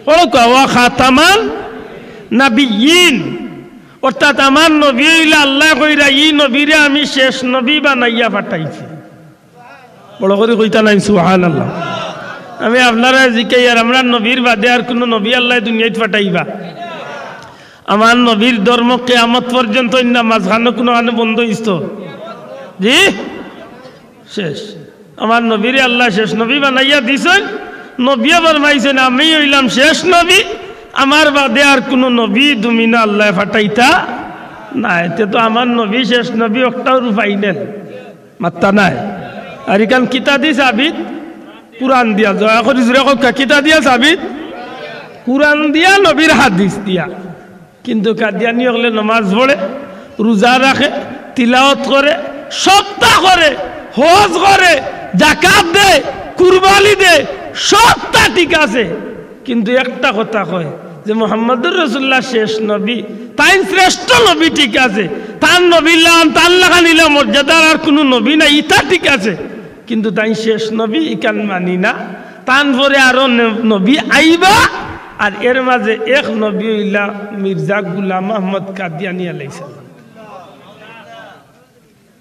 কউক্কা, ওয়া খাতামান নাবিয়্যিন, অর্থাৎ আমার নবী অইলা আল্লায় কইরা, ই নবীরে আমি শেষ নবী বানাইয়া পাঠাইছি। বড় করি কইতা নায় সুবহানাল্লাহ। আমি আপনারারে জিকাইয়ার, আমরার নবীর বাদে আর কুনু নবী আল্লায় দুনিয়াত পাঠাইবা? আমার নবীর ধর্ম কিয়ামত পর্যন্ত অইন্না মাঝখানো কুনুখানো বন্ধ অইতো? জি? শেষ। আমার নবীরে আল্লায় শেষ নবী বানাইয়া দিছইন। নবীয়ে ফরমাইছইন, "আমি অইলাম শেষ নবী, আমার বাদে আর কুনু নবী দুনিয়াত আল্লায় পাঠাইতা নায়।" তে তো আমার নবী শেষ নবী, অকটাউ রূপ পাইলেন। মাত্তা নাই। আর ইখান কিতা দি সাবিত? কুরআন দিয়া। দয়া করি জুরে কউক্কা, কিতা দিয়া সাবিত? কুরআন দিয়া, নবীর হাদিস দিয়া। কিন্তু কাদিয়ানি অকলে নমাজ পড়ে, রোজা রাখে, তিলাওয়াত করে, সবতা করে, হজ করে, জাকাত দেয়, কুরবানি দেয়, সবতা ঠিক আছে। কিন্তু একটা কথা কয় যে মুহাম্মাদুর রাসূলুল্লাহ শেষ নবী, তাইন শ্রেষ্ঠ নবী, ঠিক আছে, তান নবীর লাখান, তান লাখান ইলা মর্যাদার আর কুনু নবী নাই, ইতা ঠিক আছে, কিন্তু তাইন শেষ নবী, ইখান মানি না। তান পরে আরো ন-, নবী আইবা, আর এর মাঝে এক নবী অইলা মির্জা গুলাম আহমদ কাদিয়ানি আলাইহিস সালাম।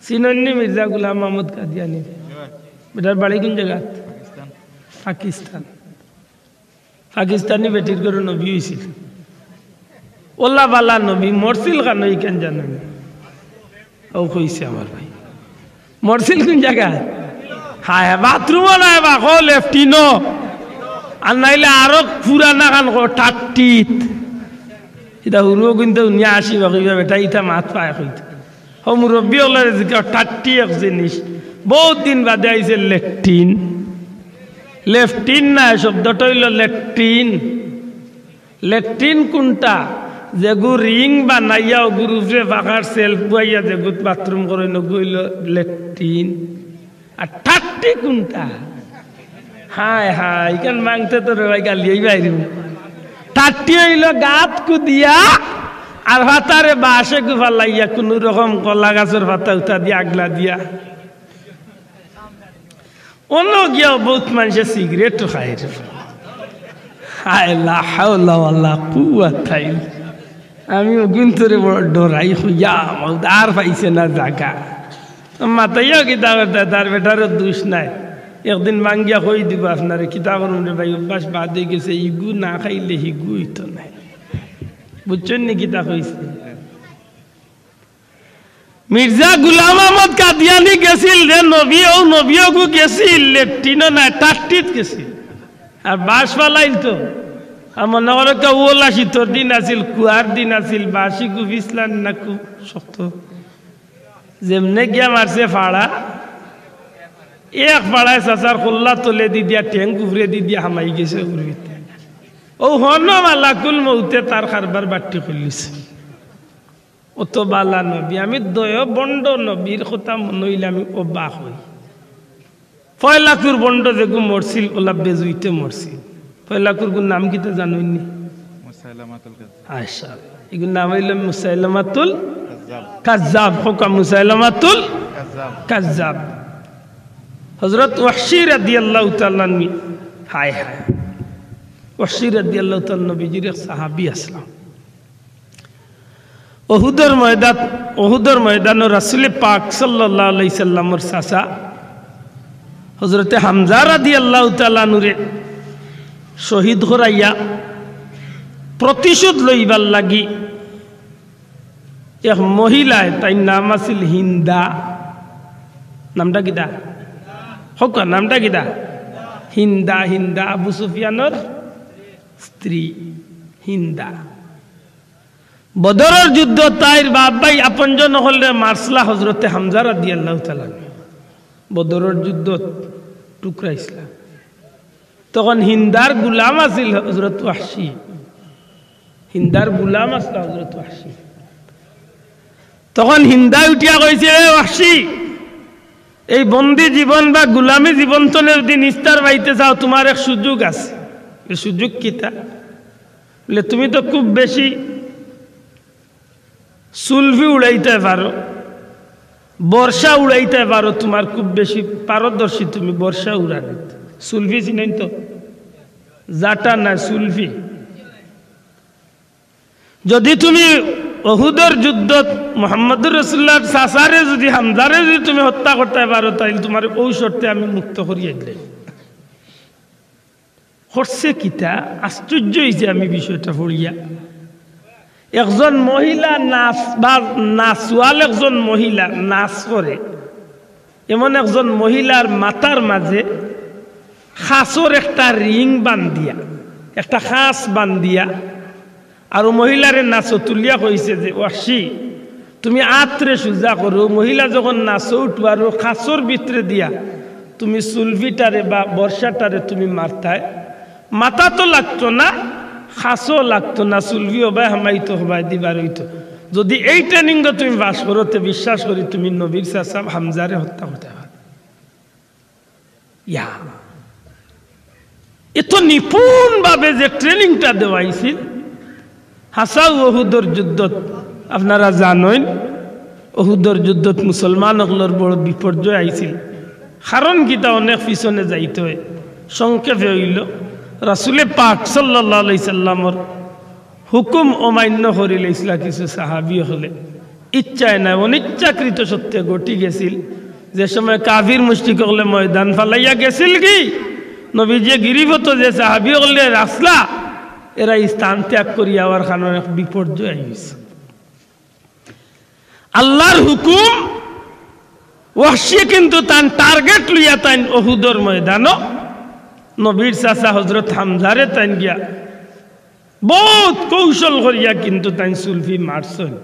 চিনইন নি মির্জা গুলাম আহমদ কাদিয়ানি? বেটার বাড়ি কুন জাগাত? পাকিস্তান। পাকিস্তানি বেটির ঘরো নবী অইছিল। অলা বালা নবী, মরছিল কানো ইখান জানইন নি? অউ কইছে আমার ভাই। মরছিল কুন জাগাত? হায়, বাথরুমো নায় বা, কও লেট্রিনো। আর নাইলে আরো পুরানা খান কও, টাট্টিত। ইতা হুরু কিন্তু উনিয়া আসি বা কইবা, বেটা, ইতা মাত পায় কইতা। হউ মুরব্বি অকলরে জিকাও, টাট্টি এক জিনিস। বউত দিন বাদে আইছে লেট্রিন। লেট্রিন নায়, শব্দটা অইলো লেট্রিন। লেট্রিন কুনটা? যেগু রিং বানাইয়া অগুর উপরে পাকার সেলফ বওয়াইয়া যেগুত বাথরুম করইন, অগু অইলো লেট্রিন। আর টাট্টি কুনটা? হায় হায়, ইখান মাংতে তো রে ভাই গালিয়াই বাইরে। টাট্টি অইলো গাত কুদিয়া আর পাতারে বাঁশে গু ফালাইয়া কুনু রকম কলা গাছর পাতা উতা দিয়া আগলা দিয়া। অনো গিয়াও বউত মানষে সিগারেটও খায় রে। হায় লা হাওলা ওয়ালা কুওয়াতা ইল্লা আমি অগুইন্তরে বড় ডরাই, কইয়া মাউদ আর পাইছে না জাগা। মাতাইয়াও কিতা করতা, তার বেটারও দুষ নাই। একদিন মাঙ্গিয়া কই দিবো আপনারে, কিতা করমু রে ভাই, অভ্যাস বাদ অইগেছে, ইগু না খাইলে হিগু অইতো নায়। বুঝছইন নি কিতা কইছি? মির্জা গুলাম আহমদ কাদিয়ানি গেছিল রে নবী, অউ নবী অগু গেছিল, লেট্রিনও নায়, টাট্টিত গেছিল। আর বাঁশ ফালাইল তো। আর মনো করো কে, অলা শীতর দিন আছিল, কুয়ার দিন আছিল, বাঁশি গু পিছলান না খুব শক্ত। যেমনে গিয়া মারছে ফাড়া, এক ফাড়ায় চাচার কল্লা তলেদি দিয়া, ঠেং উপরেদি দিয়া হামাই গেছে অগুর ভিতরে। অউ হনো মালাকুল মউতে তার কারবার বাট্টি খুলিছে। অত বালা নবী, আমি দয় বন্ড নবীর কথা মনো অইলে আমি অবাক অই। ফয়লাকুর বন্ড যেগু মরছিল, অলা বেজুইতে মরছিল। ফয়লাকুর গুর নাম কিতা জানইন নি? মুসাইলামাতুল কাজ্জাব। আচ্ছা, ইগুর নাম অইল মুসাইলামাতুল কাজ্জাব। কাজ্জাব। কউক্কা মুসাইলামাতুল কাজ্জাব। কাজ্জাব। হযরত ওয়াহশী রাদিয়াল্লাহু তাআলা আনহু, হায় হায়, ওয়াহশী রাদিয়াল্লাহু তাআলা নবীজির এক সাহাবী আছলা। উহুদর ময়দান, উহুদর ময়দানো রাসূলে পাক সাল্লাল্লাহু আলাইহি সাল্লামর চাচা হযরতে হামজা রাদিয়াল্লাহু তাআলা আনহুরে শহীদ করাইয়া প্রতিশোধ লইবার লাগি এক মহিলায়, তাইর নাম আছিল হিন্দা। নামটা কিতা? কউক্কা, নামটা কিতা? হিন্দা। হিন্দা আবু সুফিয়ানর স্ত্রী হিন্দা। বদরর যুদ্ধ তাইর বাপ ভাই আপনজন অকলরে মারছলা হযরতে হামজা রাদিয়াল্লাহু তাআলা আনহু। বদরর যুদ্ধ টুকরাইছলা। তখন হিন্দার গুলাম আছিল হযরত ওয়াহশী। হিন্দার গুলাম আছিল হযরত ওয়াহশী। তখন হিন্দায় উঠিয়া কইছে, "এ ওয়াহশী, এই বন্দী জীবন বা গুলামি জীবন তনে যদি নিস্তার পাইতে চাও, তুমার এক সুযোগ আছে।" এ সুযোগ কিতা? বলে, "তুমি তো খুব বেশি সুলফি উড়াইতায় পারো, বর্ষা উড়াইতায় পারো, তুমার খুব বেশি পারদর্শী তুমি বর্ষা উড়ানিত।" সুলফি চিনইন তো? জাটা না, সুলফি। যদি তুমি উহুদর যুদ্ধত মুহাম্মদুর রাসূলুল্লাহর চাচারে যদি, হামজারে যদি তুমি হত্যা করতায় পারো, তাইলে তুমারে অউ শর্তে আমি মুক্ত করিয়া দিলাই। করছে কিতা? আশ্চর্য অইছি আমি বিষয়টা পড়িয়া। একজন মহিলা নাচ, বা নাচওয়াল একজন মহিলা নাচ করে, এমন একজন মহিলার মাথার মাঝে খাসর একটা রিং বান্ধিয়া, একটা খাস বান্ধিয়া, আর অউ মহিলারে নাচো তুলিয়া কইছে যে, "ওয়াহশী, তুমি আতরে সুজা করো।" অউ মহিলা যখন নাচো উঠবো আর অউ খাসর ভিতরে দিয়া তুমি সুলফিটারে বা বর্ষাটারে তুমি মারতায়, মাথা তো লাগতো না, খাসও লাগতো না, সুলফি হবায় হামাইতো, হবায়দি বার অইতো। যদি এই ট্রেনিং তুমি পাস করো, তে বিশ্বাস করি তুমি নবীর চাচা হামজারে হত্যা করতায় পারো। ইয়া, এত নিপুণভাবে যে ট্রেনিংটা দেওয়া অইছিল, হাছাউ উহুদর যুদ্ধত আপনারা জানইন, উহুদর যুদ্ধত মুসলমান অকলর বড় বিপর্যয় আইছিল। কারণ কিতা, অনেক পিছনে যাইতে অয়। সংক্ষেপে অইলো, রাসূলে পাক সাল্লাল্লাহু আলাইহি সাল্লামর হুকুম অমান্য করিলাইছিলা কিছু সাহাবী অকলে। ইচ্ছায় নায়, অনিচ্ছাকৃত সত্ত্বে ঘটি গেছিল। যে সময় কাফির মুশরিক অকলে ময়দান ফালাইয়া গেছিলগি, নবীজিয়ে গিরিপথো যে সাহাবী অকলরে রাখছলা, এরা ই স্থান ত্যাগ করিয়া আওয়ার কারণে এক বিপর্যয় আইছে। আল্লাহর হুকুম, ওয়াহশী কিন্তু তান টার্গেট লইয়া তাইন উহুদর ময়দানো নবীর চাচা হযরত হামজারে তাইন গিয়া বউত কৌশল করিয়া কিন্তু তাইন সুলফি মারছইন।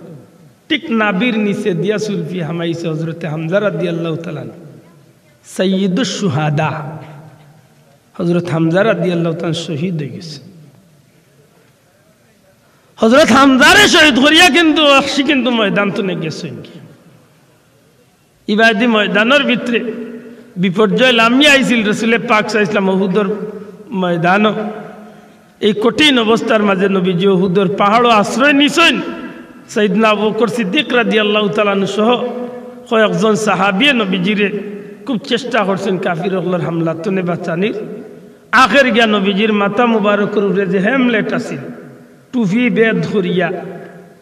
ঠিক নাভির নিচে দিয়া সুলফি হামাইছে হযরতে হামজা রাদিয়াল্লাহু তাআলা আনহু, সাইয়্যিদুশ শুহাদা। হযরত হামজা রাদিয়াল্লাহু তাআলা আনহু শহীদ অইগেছে। হযরত হামজারে শহীদ করিয়া কিন্তু ওয়াহশী কিন্তু ময়দান তনে গেছইন। ইবাদি ময়দানর ভিতরে বিপর্যয় লামিয়া আইছিল। রাসূলে পাক সাল্লাল্লাহু আলাইহি ওয়াসাল্লাম উহুদর ময়দানো এই কঠিন অবস্থার মাঝে নবীজি উহুদর পাহাড়ো আশ্রয় নিছইন। সাইয়েদনা আবু বকর সিদ্দিক রাদিয়াল্লাহু তাআলা আনহু সহ কয়েকজন সাহাবিয়ে নবীজিরে খুব চেষ্টা করছইন কাফির অকলর হামলা তনে বাঁচানির। আখের গিয়া নবীজির মাথা মুবারকর উপরে যে হেমলেট আছিল, টুপি ভেদ করিয়া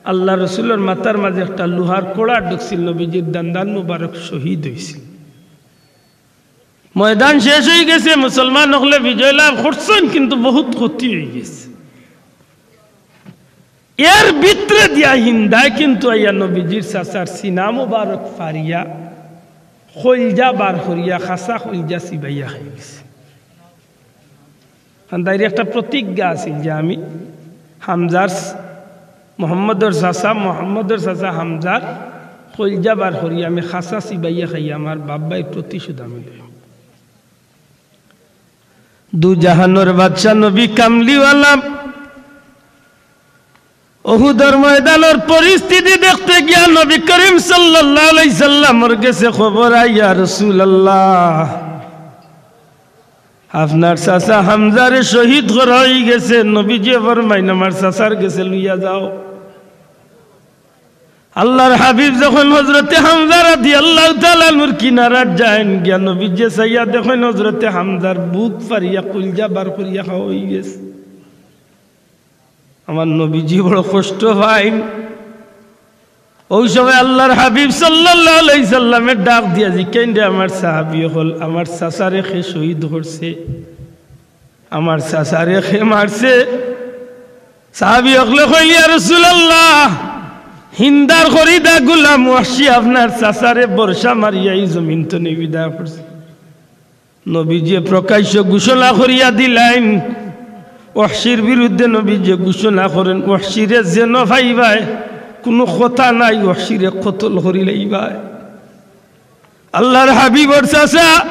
আল্লার রসুলর মাথার মাঝে একটা লোহার কড়া ঢুকছিল, নবীজির দান্দান মুবারক শহীদ অইছিল। ময়দান শেষ অইগেছে, মুসলমান অকলে বিজয় লাভ করছইন, কিন্তু বহুত ক্ষতি অইগেছে। এর ভিতরে দিয়া হিন্দায় কিন্তু আইয়া নবীজির চাচার সিনা মুবারক ফাড়িয়া কইলজা বার করিয়া, খাসা কইলজা চিবাইয়া খাইগেছে। কারণ তাইর একটা প্রতিজ্ঞা আছিল যে আমি হামজার, মোহাম্মদর চাচা, মোহাম্মদর চাচা হামজার কইলজা বার করি আমি খাসা চিবাইয়া খাই, আমার বাপ ভাইর প্রতিশোধ আমি লইমু। দু জাহানর বাদশা নবী কামলিওয়ালা উহুদর ময়দানর পরিস্থিতি দেখতে গিয়া নবী করিম সাল্লাল্লাহু আলাইহি সাল্লামর গেছে খবর আয়, "ইয়া রাসূলুল্লাহ, আপনার চাচা হামজারে শহীদ করা অইগেছে।" নবীজি ফরমাইন, "আমার চাচার গেছে লইয়া যাও।" আল্লার হাবিব যখন হযরতে হামজা রাদিয়াল্লাহু তাআলা আনহুর কিনারাত যাইন, গিয়া নবীজি চাইয়া দেখইন হযরতে হামজার বুক ফাড়িয়া কইলজা বার করিয়া খাওয়া অইগেছে। আমার নবীজি বড় কষ্ট পাইন। অউ সময় আল্লার হাবিব সাল্লাল্লাহু আলাইহি সাল্লামে ডাক দিয়া জিকাইন, "রে আমার সাহাবী অকল, আমার চাচারে কে শহীদ করছে? আমার চাচারে কে মারছে?" সাহাবী অকলে কইল, "ইয়া রাসূলুল্লাহ, হিন্দার খরিদা গুলাম ওয়াহশী আপনার চাচারে বর্ষা মারিয়া ই জমিন তনে বিদায় করছে।" নবীজিয়ে প্রকাশ্য ঘোষণা করিয়া দিলাইন, ওয়াহশীর বিরুদ্ধে নবীজিয়ে ঘোষণা করেন, "ওয়াহশীরে যেন পাইবায়, কুনু কথা নাই, ওয়াহশীরে কতল করিলাইবায়।" আল্লার হাবিবর চাচা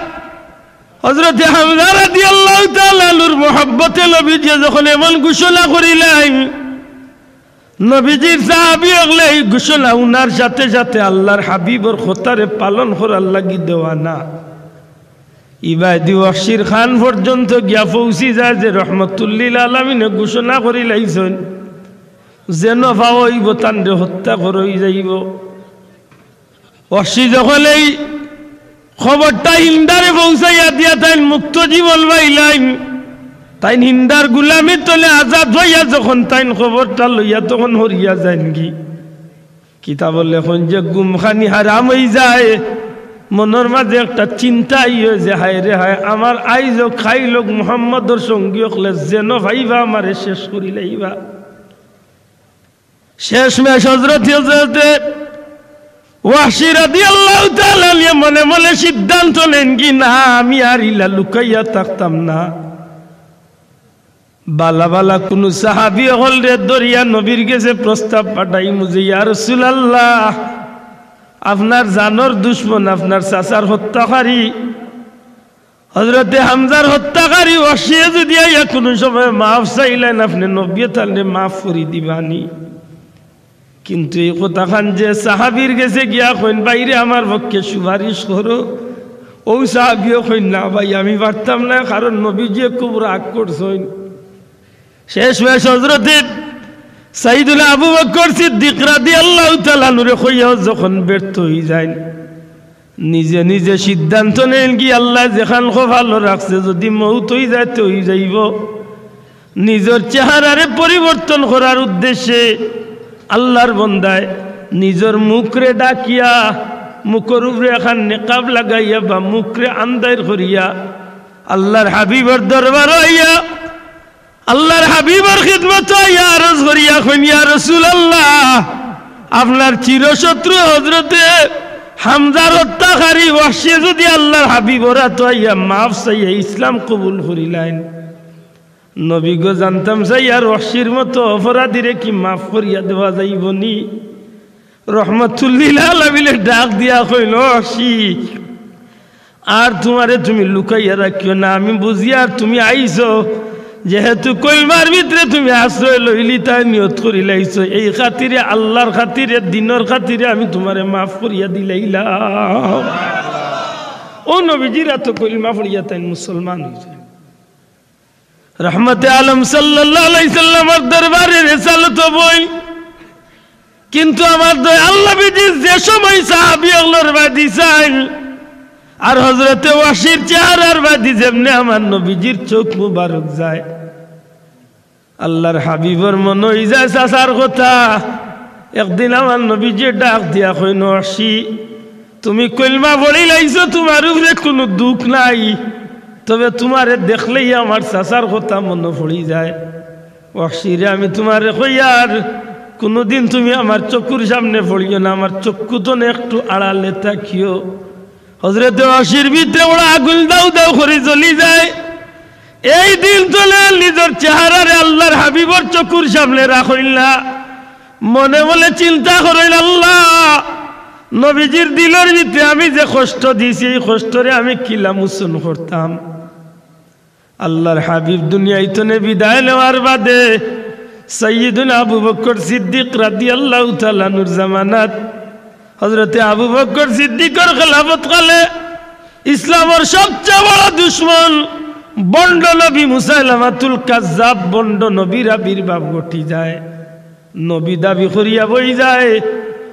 হযরতে হামজা রাদিয়াল্লাহু তাআলা আনহুর মহব্বতে নবীজিয়ে যখন এমন ঘোষণা করিলাইন, নবীজির সাহাবী অকলে ই ঘোষণা হুনার সাথে সাথে আল্লার হাবিবর কথারে পালন করার লাগি দেওয়ানা। ইবায়দি ওয়াহশীর কান পর্যন্ত গিয়া পৌঁছি যায় যে রহমতুল্লিল আলামিনে ঘোষণা করিলাইছইন, যেন পাওয়া অইবো তানরে হত্যা করা অইযাইবো। ওয়াহশী যখন এই খবরটা হিন্দারে পৌঁছাইয়া দিয়া তাইন মুক্ত জীবন পাইলাইন, তাইন হিন্দার গুলামি তনে আজাদ অইয়া যখন তাইন খবরটা লইয়া তখন হরিয়া যাইনগি। কিতাবো লেখইন যে ঘুমখানি হারাম অইযায়, মনর মাঝে একটা চিন্তা আইয় যে, "হায়রে হায়, আমার আইজ অউক কাইল অউক মুহাম্মদর সঙ্গী অকলে যেন পাইবা আমারে শেষ করিলাইবা।" শেষমেশ হযরতে, হযরতে ওয়াহশী রাদিয়াল্লাহু তাআলা আনহু মনে মনে সিদ্ধান্ত নেইনগি, "না, আমি আর ইলা লুকাইয়া থাকতাম না। বালা বালা কুনু সাহাবী অকলরে ধরিয়া নবীর গেছে প্রস্তাব পাঠাইমু যে, ইয়া রাসূলুল্লাহ, আপনার জানর দুশমন, আপনার চাচার হত্যাকারী, হযরতে হামজার হত্যাকারী ওয়াহশীয়ে যুদি আইয়া কুনু সময় মাফ চাইলাইন, আপনে নবীয়ে তানরে মাফ করি দিবানি।" কিন্তু এই কথাখান যে সাহাবীর গেছে গিয়া কইন, "ভাইরে, আমার পক্ষে সুপারিশ করো", অউ সাহাবীও কইন, "না ভাই, আমি পারতাম না, কারণ নবীজিয়ে খুব রাগ করছইন।" শেষমেশ হযরতে সাইয়্যিদুনা আবু বকর সিদ্দিক রাদিয়াল্লাহু তাআলা আনহুরে কইয়াও যখন ব্যর্থ অইযাইন, নিজে নিজে সিদ্ধান্ত নেইনগি, "আল্লায় যেখান কপালো রাখছে, যুদি মউত অইযায় তে অইযাইবো।" নিজর চেহারারে পরিবর্তন করার উদ্দেশ্যে আল্লার বন্দায় নিজর মুখরে ঢাকিয়া, মুখর উপরে এখান নেকাব লাগাইয়া বা মুখরে আন্দাইর করিয়া আল্লার হাবিবর দরবারো আইয়া আল্লার হাবিবর খিদমতো আইয়া আরজ করিয়া কইন, "ইয়া রাসূলুল্লাহ, আপনার চিরশত্রু হযরতে হামজার হত্যাকারী ওয়াহশীয়ে যুদি আল্লার হাবিবর আতো আইয়া মাফ চাইয়া ইসলাম কবুল করিলাইন, নবী গো, জানতাম চাই আর ওয়াহশীর মতো অপরাধীরে কি মাফ করিয়া দেওয়া যাইবো নি?" রহমতুল্লিল আলামিনে ডাক দিয়া কইন, "ওয়াহশী, আর তুমারে তুমি লুকাইয়া রাখিও না, আমি বুঝি আর তুমি আইছো, যেহেতু কলমার ভিতরে তুমি আশ্রয় লইলিতায় নিয়ত করিলাইছো, এই খাতিরে, আল্লার খাতিরে, দিনর খাতিরে আমি তুমারে মাফ করিয়া দিলাইলাম।" অউ নবীজির আতো কলমা পড়িয়া তাইন মুসলমান অইযাইন। রহমতে আলম সাল্লাল্লাহু আলাইহি সাল্লামর দরবারে রেসালতো বইন। কিন্তু আমার দয়াল নবীজি যে সময় সাহাবী অকলর বায়দি চাইন, আর হযরতে ওয়াহশীর চেহারার বায়দি যেমনে আমার নবীজির চউখ মুবারক যায়, আল্লার হাবিবর মনো অইযায় চাচার কথা, একদিন আমার নবীজিয়ে ডাক দিয়া কইন, "ওয়াহশী, তুমি কলমা পড়িলাইছো, তুমার উপরে কুনু দুখ নাই, তবে তুমারে দেখলেই আমার চাচার কথা মনো পড়ি যায়। ওয়াহশী রে, আমি তুমারে কইয়ার, কুনুদিন তুমি আমার চকুর সামনে পড়িও না, আমার চক্ষু তনে একটু আড়ালে থাকিও।" হজরতে ওয়াহশীর ভিতরে বড় আগুন দাউ দাউ করি জ্বলি যায়। এই দিন তনে নিজর চেহারারে আল্লার হাবিবর চকুর সামনে রাখইন না। মনে মনে চিন্তা করইন, "আল্লা, নবীজির দিলর ভিতরে আমি যে কষ্ট দিছি, এই কষ্টরে আমি কিলা মোচন করতাম?" আল্লার হাবিব দুনিয়া তনে বিদায় নেওয়ার বাদে সাইয়্যিদুনা আবু বকর সিদ্দিক রাদিয়াল্লাহু তাআলা আনহুর জামানাত, হজরতে আবু বকর সিদ্দিকর খেলাফত কালে ইসলামর সবচেয়ে বড় দুশমন ভণ্ড নবী মুসাইলামাতুল কাজ্জাব, ভণ্ড নবীর আবির্ভাব ঘটি যায়। নবী দাবি করিয়া বই যায়।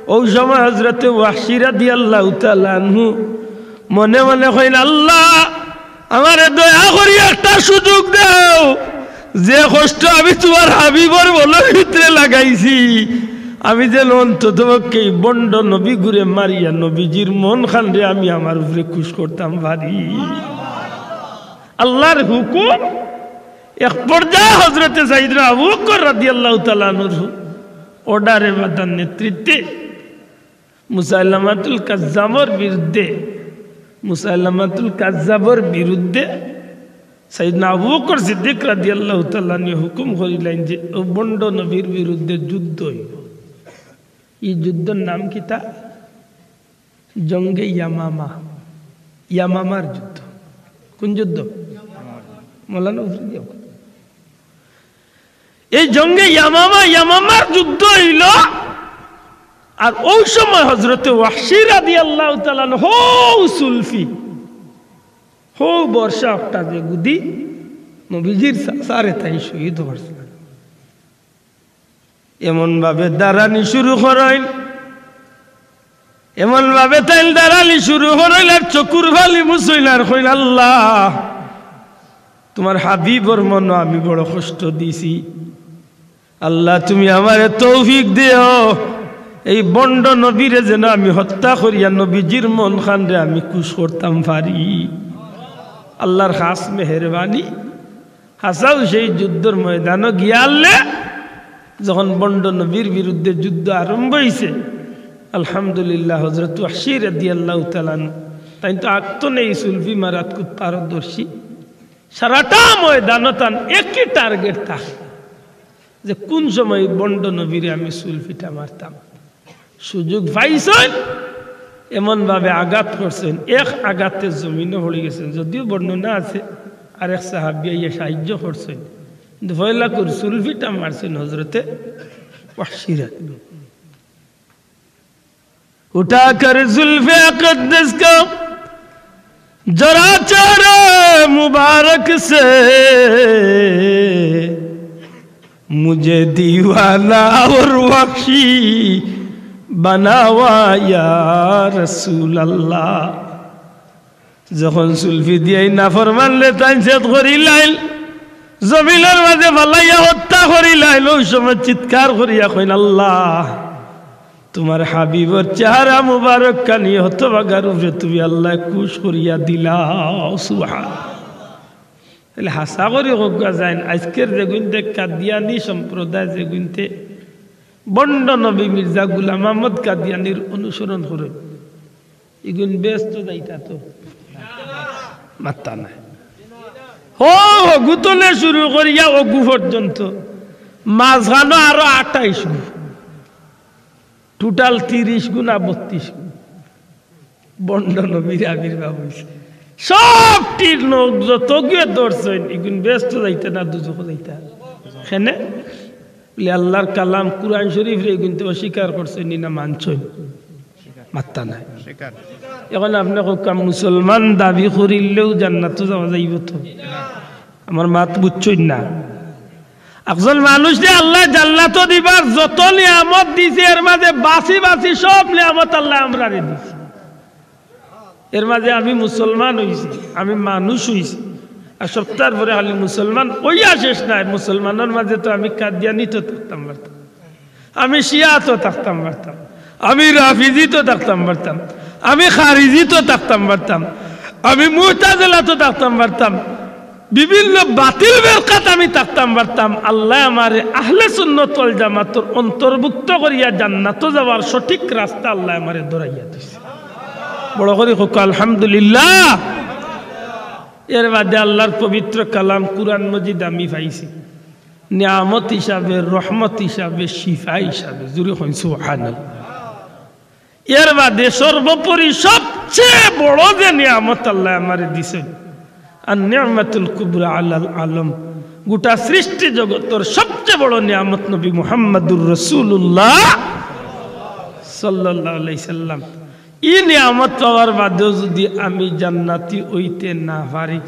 ওই সময় হজরতে ওয়াহশী রাদিয়াল্লাহু তাআলা আনহু মনে মনে কইন, "আল্লা, আমারে দয়া করি একটা সুযোগ দেও, যে কষ্ট আমি তুমার হাবিবর মনর ভিতরে লাগাইছি, আমি যেন অন্ততপক্ষে এই ভণ্ড নবীগুরে মারিয়া নবীজির মন খানরে আমি আমার উপরে খুশ করতাম পারি।" আল্লার হুকুম। এক পর্যায়ে হজরতে সাইয়্যিদুনা আবু বকর রাদিয়াল্লাহু তাআলা আনহুর অর্ডারে বা তান নেতৃত্বে মুসাইলামাতুল কাজ্জাবর বিরুদ্ধে, মুসাইলামাতুল কাজ্জাবর বিরুদ্ধে সাইয়্যিদুনা আবু বকর সিদ্দিক রাদিয়াল্লাহু তাআলা আনহু হুকুম করিলাইন যে ও ভণ্ড নবীর বিরুদ্ধে যুদ্ধ অইবো। ই যুদ্ধর নাম কিতা? জঙ্গে ইয়ামামা, ইয়ামামার যুদ্ধ। কোন যুদ্ধ? মৌলানা উফরি দিও। এই জঙ্গে ইয়ামামা, ইয়ামামার যুদ্ধ অইলো। আর ওই সময় হজরতে ওয়াহশী রাদিয়াল্লাহু তাআলা আনহু হউ সুলফি, হউ বর্ষা একটা যে গুদি নবীজির চাচারে তাইন শহীদ করছিলা। এমন ভাবে দাঁড়ানি শুরু করইন, এমন ভাবে তাইন দাঁড়ানি শুরু করইন, আর চকুর পানি মুছইন আর কইন, "আল্লা, তুমার হাবিবর মনো আমি বড় কষ্ট দিছি। আল্লা, তুমি আমারে তৌফিক দিও, এই ভণ্ড নবীরে যেন আমি হত্যা করিয়া নবীজির মন খানরে আমি খুশ করতাম পারি।" আল্লার খাস মেহেরবানি। হাছাউ সেই যুদ্ধর ময়দানো গিয়া আল্লে যখন ভণ্ড নবীর বিরুদ্ধে যুদ্ধ আরম্ভ অইছে, আলহামদুলিল্লাহ, হজরত ওয়াহশী রাদিয়াল্লাহু তাআলা আনহু, তাইন তো আগতনে এই সুলফি মারাত খুব পারদর্শী। সারাটা ময়দানো তান একই টার্গেট থাকে যে কোন সময় ভণ্ড নবীরে আমি সুলফিটা মারতাম। সুযোগ পাইছইন, এমন ভাবে আঘাত করছইন, এক আঘাতে জমিনো পড়ি গেছইন। যদিও বর্ণনা আছে, আরেক সাহাবী আইয়া সাহায্য করছইন, কিন্তু পয়লা করি সুলফিটা মারছইন হজরতে ওয়াহশী রাদিয়াল্লাহু। اٹھا کر زلف اقدس کو ذرا چہرے مبارک سے، مجھے دیوانہ اور وحشی بناوا یا رسول اللہ۔ যখন সুলফি দিয়া ই নাফরমানরে তাইন ছেদ করিলাইল, জমিনর মাঝে ফালাইয়া হত্যা করিলাইল, ওই সময় চিৎকার করিয়া কইন, "আল্লাহ, তুমার হাবিবর চেহারা মুবারক খানি হতভাগার উপরে তুমি আল্লাহ খুশ করিয়া দিলাও।" সুবহান। তাইলে হাছা করি কউক্কা যাইন, আইজকের যেগুইন্তে কাদিয়ানি সম্প্রদায়, যেগুইন্তে ভণ্ড নবী মির্জা গুলাম আহমদ কাদিয়ানির অনুসরণ করইন, ইগুইন বেহেস্তো যাইতা তো? মাত্তা নাই। হউ, হগু তনে শুরু করিয়া অগু পর্যন্ত, মাঝখানো আরো আটাইশ গু, টোটাল তিরিশ গু না বত্রিশ গু ভণ্ড নবীর আবির্ভাব অইছে। সবটির নখ যতগুয়ে ধরছইন, ইগুইন বেহেস্তো যাইতা না দুজখো যাইতা? কেনে? বলে, আল্লাহর কালাম কুরআন শরীফরে ইগুইন্তে অস্বীকার করছইন নি না মানছইন? মাত্তা নাই। অখন আপনে কউক্কা, মুসলমান দাবি করিলেও জান্নাতো যাওয়া যাইবো তো? আমার মাত বুঝছইন না? একজন মানুষরে আল্লায় জান্নাতো দিবার যত নিয়ামত দিছে, এর মাঝে বাছি বাছি সব নিয়ামত আল্লায় আমরারে দিছে। এর মাঝে আমি মুসলমান অইছি, আমি মানুষ অইছি, আর সবটার পরে খালি মুসলমান অইয়া শেষ নায়, মুসলমানর মাঝে তো আমি কাদিয়ানি তো থাকতাম পারতাম। আমি শিয়াতো থাকতাম পারতাম, আমি রাফিজিতো থাকতাম পারতাম, আমি খারিজিতো থাকতাম পারতাম, আমি মুতাজেলাতো থাকতাম পারতাম, বিভিন্ন বাতিল ফেরকাত আমি থাকতাম পারতাম। আল্লায় আমারে আহলে সুন্নত ওয়াল জামাতর অন্তর্ভুক্ত করিয়া জান্নাতো যাওয়ার সঠিক রাস্তা আল্লায় আমারে ধরাইয়া দিছে। বড় করি কউক্কা আলহামদুলিল্লাহ। এর বাদে আল্লাহর পবিত্র কালাম কুরআন মজিদ আমি পাইছি নিয়ামত হিসাবে, রহমত হিসাবে, শিফা হিসাবে। জুরে কইন সুবহানাল্লাহ। এর বাদে সর্বোপরি সবচেয়ে বড় যে নিয়ামত আল্লায় আমারে দিছইন, আর নিয়ামাতুল কুবরা আলাল আলম, গোটা সৃষ্টি জগতর সবচেয়ে বড় নিয়ামত নবী মুহাম্মাদুর রাসূলুল্লাহ সাল্লাল্লাহু আলাইহি সাল্লাম। ই নিয়ামত পাওয়ার বাদেও যুদি আমি জান্নাতি অইতে না পারি,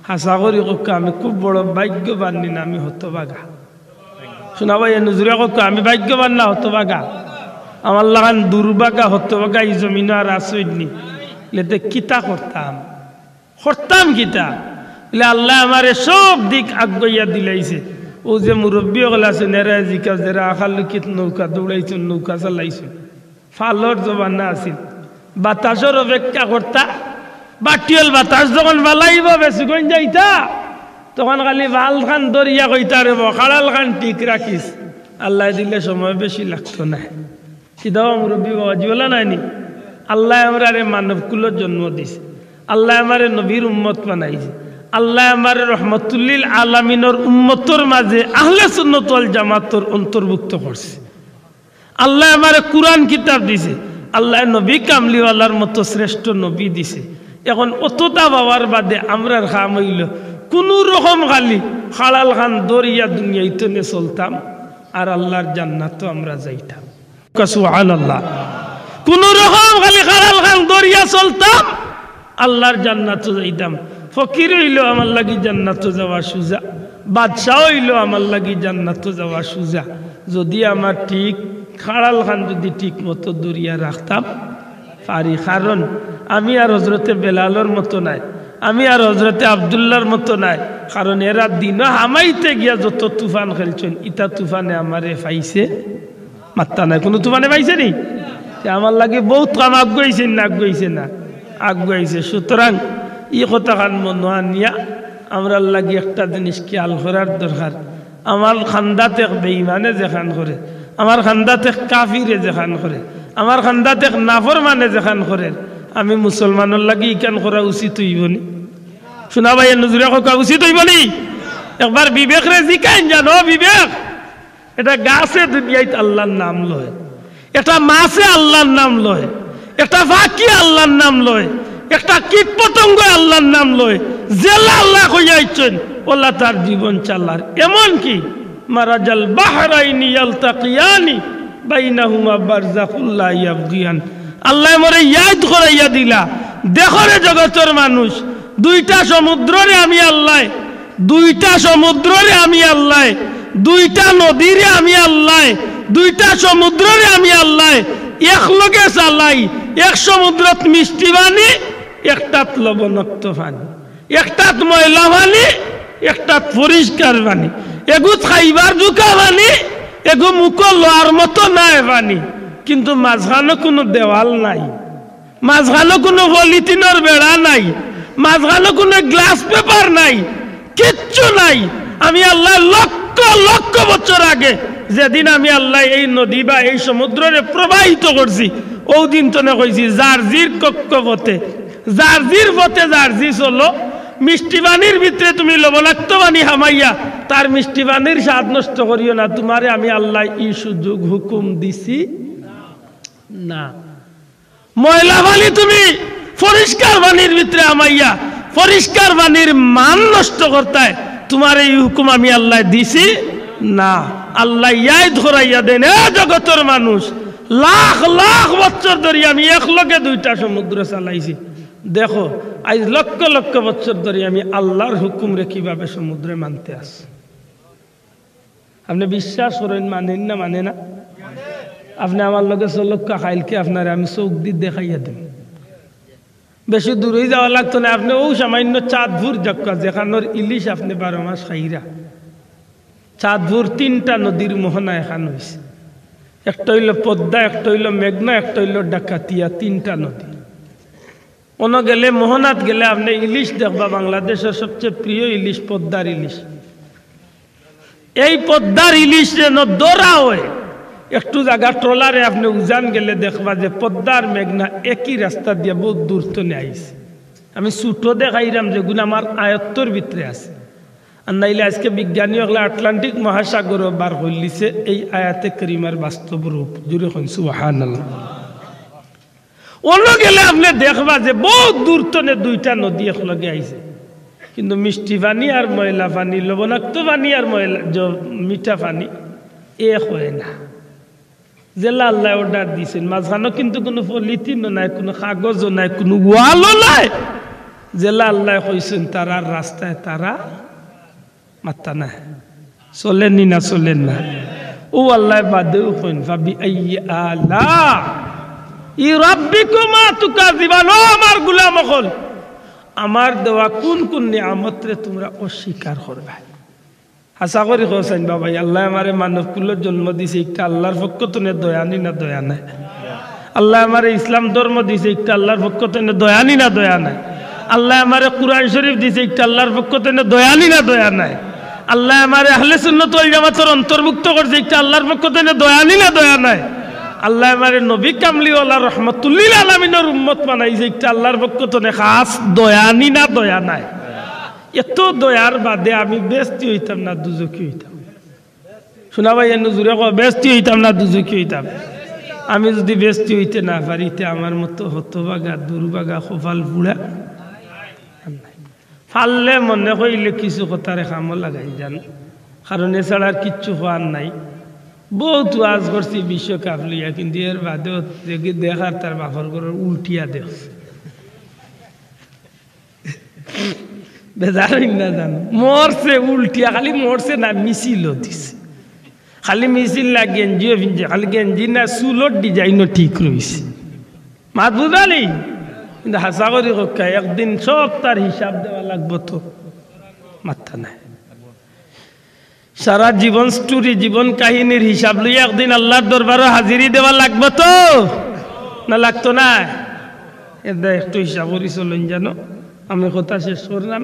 হাছা করি কউক্কা আমি খুব বড় ভাগ্যবান নি না আমি হতভাগা? শুনা ভাই, এ নজুরে কউক্কা আমি ভাগ্যবান না হতভাগা? আমার লাখান দুর্ভাগা হতভাগা ই জমিনো আর আছইন নি? ইলে তে কিতা করতাম? করতাম কিতা? বলে আল্লায় আমারে সব দিক আগুয়াইয়া দিলাইছে। অউ যে মুরব্বি অকল আছইন, এরারে জিকাও, যেরা আখালুকিত নৌকা দৌড়াইছইন, নৌকা চালাইছইন, ফালর জমানা আছিল, বাতাসর অপেক্ষা করতা। বাটিওল বাতাস যখন ফালাইবো, বেসুগইন যাইতা, তখন খালি ফালখান ধরিয়া কইতা, "রে বা, খাড়ালখান ঠিক রাখিস।" আল্লায় দিলে সময় বেশি লাগতো নায়। কিতা বা মুরব্বি বাবাজি অলা নায় নি? আল্লায় আমরারে মানব কুলো জন্ম দিছে, আল্লায় আমারে নবীর উম্মত বানাইছে, আল্লায় আমারে রহমতুল্লিল আলামিনর উম্মতর মাঝে আহলে সুন্নত ওয়াল জামাতর অন্তর্ভুক্ত করছে। আল্লায় আমারে কুরআন কিতাব দিছে, আল্লায় নবী কামলিওয়ালার মতো শ্রেষ্ঠ নবী দিছে। এখন অততা পাওয়ার বাদে আমরার কাম অইলো কুনু রকম খালি খাড়ালখান ধরিয়া দুনিয়াইত নে চলতাম, আর আল্লাহর জান্নাতো আমরা যাইতাম। সুবহানাল্লাহ। কুনু রকম খালি খাড়ালখান ধরিয়া চলতাম, আল্লাহর জান্নাতো যাইতাম। ফকির অইলেও আমার লাগি জান্নাতো যাওয়া সুজা, বাদশা অইলেও আমার লাগি জান্নাতো যাওয়া সুজা। যুদি আমার ঠিক খাড়ালখান যুদি ঠিক মতো ধরিয়া রাখতাম পারি, কারণ আমি আর হজরতে বেলালর মতো নায়, আমি আর হজরতে আব্দুল্লাহর মতো নায়, কারণ এরা দিনো হামাইতে গিয়া যত তুফান খেলছইন, ইতা তুফানে আমারে পাইছে মাত্তা নাই। কুনু তুফানে পাইছে নি? তে আমার লাগি বউত কাম আগুয়াইছে না, আগুয়াইছে না? আগুয়াইছে। সুতরাং ই কথাখান মনো আনিয়া আমরার লাগি একটা জিনিস খেয়াল করার দরকার। আমার খান্দাত এক বেইমানে যেখান করে, আমার খান্দাত এক কাফিরে যেখান করে, আমার খান্দাত এক নাফরমানে যেখান করে, আমি মুসলমানর লাগি ইখান করা উচিত অইবো নি? শুনা ভাই, নজুরে কউক্কা উচিত অইবো নি? একবার বিবেকরে জিকাইন জানো, বিবেক, এটা গাছে দুনিয়াইত আল্লাহর নাম লয়, এটা মাছে আল্লাহর নাম লয়, একটা পাখি আল্লাহর নাম লয়, একটা কীট পতঙ্গ আল্লাহর নাম লয়। যেলা আল্লায় কইয়া আইছইন, অলা তার জীবন চালার। এমনকি মারাজাল বাহরাইনি ইয়ালতাকিয়ানি বাইনাহুমা বারজাখুল লা ইয়াবগিয়ান। আল্লায় মোরে ইয়াদ করাইয়া দিলা, দেখো রে জগতর মানুষ, দুইটা সমুদ্ররে আমি আল্লায়, দুইটা সমুদ্ররে আমি আল্লায়, দুইটা নদীরে আমি আল্লায়, দুইটা সমুদ্ররে আমি আল্লায় একলগে চালাই। এক সমুদ্রত মিষ্টি পানি, একটাত লবণাক্ত পানি, একটাত ময়লা পানি, একটাত পরিষ্কার পানি, এগুত খাইবার জুকা পানি, এগু মুখো লওয়ার মতো নায় পানি, কিন্তু মাঝখানো কুনু দেওয়াল নাই, মাঝখানো কুনু পলিথিনর বেড়া নাই, মাঝখানো কুনু গ্লাস পেপার নাই, কিচ্ছু নাই। আমি আল্লায় লক্ষ লক্ষ বছর আগে, যেদিন আমি আল্লায় এই নদী বা এই সমুদ্ররে প্রবাহিত করছি, অউ দিন তনে কইছি, যার জির কক্ষপথে, যার জির পথে যার জি চলো, মিষ্টি পানির ভিতরে তুমি লবণাক্ত পানি হামাইয়া তার মিষ্টি পানির স্বাদ নষ্ট করিও না। তুমারে আমি আল্লায় ই সুযোগ হুকুম দিছি না। ময়লা পানি তুমি পরিষ্কার পানির ভিতরে হামাইয়া পরিষ্কার পানির মান নষ্ট করতায়, তুমারে ই হুকুম আমি আল্লায় দিছি না। আল্লায় ইয়াদ করাইয়া দেন, এ জগতর মানুষ, লাখ লাখ বছর ধরি আমি একলগে দুইটা সমুদ্র চালাইছি। দেখো, আইজ লক্ষ লক্ষ বছর ধরি আমি আল্লাহর হুকুমরে কিভাবে সমুদ্রে মানতে আছি। আপনে বিশ্বাস করইন, মানইন না, মানে না? আপনে আমার লগে চলউক্কা, কাইলকে আপনারে আমি চউখ দি দেখাইয়া দিমু। বেশি দূরই যাওয়া লাগতো না, আপনে অউ সামান্য চাঁদপুর যাউক্কা, যেখানোর ইলিশ আপনে বারো মাস খাইরা। চাঁদপুর তিনটা নদীর মোহনা এখান অইছে। একটা অইলো পদ্মা, একটা অইলো মেঘনা, একটা অইলো ডাকাতিয়া, তিনটা নদী। অনো গেলে, মোহনাত গেলে আপনে ইলিশ দেখবা, বাংলাদেশর সবচে প্রিয় ইলিশ পদ্মার ইলিশ। এই পদ্মার ইলিশ যেন ধরা অয়, একটু জাগা ট্রলারে আপনে উজান গেলে দেখবা যে পদ্মার মেঘনা একই রাস্তা দিয়া বউত দূর তনে আইছে। আমি ছুটো দেখাইরাম যেগুন আমার আয়ত্তর ভিতরে আছে। আর নাইলে আইজকে বিজ্ঞানী অকলে আটলান্টিক মহাসাগরও বার করিলিছে এই আয়াতে করিমার বাস্তব রূপ। জুরে কইন সুবহানাল্লাহ। অনো গেলে আপনে দেখবা যে বউত দূর তনে দুইটা নদী একলগে আইছে, কিন্তু মিষ্টি পানি আর ময়লা পানি, লবণাক্ত পানি আর ময়লা, জ-, মিঠা পানি এক অয় না। যেলা আল্লায় অর্ডার দিছইন, মাঝখানো কিন্তু কুনু পলিথিনও নাই, কুনু কাগজও নাই, কুনু ওয়ালও নাই। যেলা আল্লায় কইছইন, তারার রাস্তায় তারা মাত্তা নায়। চলেনি না, চলেন না? অউ আল্লায় বাদেউ কইন, "ফাবিআইয়ি আলাই রাব্বিকুমা তুকাযযিবান।" ও আমার গুলাম অকল, আমার দেওয়া কুন কুন নিয়ামতরে তুমরা অস্বীকার করবায়? হাছা করি কও চাইন বাবাই, আল্লায় আমারে মানব কুলো জন্ম দিছে, একটা আল্লার পক্ষ তনে দয়া নি না দয়া নায়? আল্লায় আমারে ইসলাম ধর্ম দিছে, একটা আল্লার পক্ষ তনে দয়া নি না দয়া নায়? আল্লায় আমারে কুরআন শরীফ দিছে, একটা আল্লার পক্ষ তনে দয়া নি না দয়া নায়? আল্লায় আমারে আহলে সুন্নাত ওয়াল জামাতর অন্তর্ভুক্ত করছে, একটা আল্লার পক্ষ তনে দয়া নি না দয়া নায়? আল্লায় আমারে নবী কামলিওয়ালা রহমতুল্লিল আলামিনর উম্মত বানাইছে, একটা আল্লার পক্ষ তনে খাছ দয়া নি না দয়া নায়? এত দয়ার বাদে আমি বেহেস্তি অইতাম না দুজখি অইতাম? শুনা ভাই, এনু জুরে কও, বেহেস্তি অইতাম না দুজখি অইতাম? আমি যুদি বেহেস্তি অইতে না পারি, তে আমার মতো হতভাগা, দুর্ভাগা, কপাল পুড়া। পারলে মনে কইলে কিছু কথারে কামো লাগাইন যান, কারণ এছাড়া আর কিচ্ছু কওয়ার নাই। বউত ওয়াজ করছি বিশ্বকাপ লইয়া, কিন্তু এর বাদেও দেখি দেখার তার বাপর ঘরর উল্টিয়া দেখছি। বেজার অইন না জানো, মরছে উল্টিয়া, খালি মরছে না, মিছিলও দিছে। খালি মিছিল না, গেঞ্জিও ফিনছে, খালি গেঞ্জি না, চুলর ডিজাইনও ঠিক রইছে। মাত বুঝালি? কিন্তু হাছা করি কউক্কা, একদিন সব তার হিসাব দেওয়া লাগবো তো। মাত্তা নাই। সারা জীবন স্টোরি, জীবন কাহিনীর হিসাব লইয়া একদিন আল্লার দরবারো হাজিরি দেওয়া লাগবো তো, না লাগতো না? এর দায় একটু হিসাব করি চলইন জানো। আমি কথা শেষ করলাম।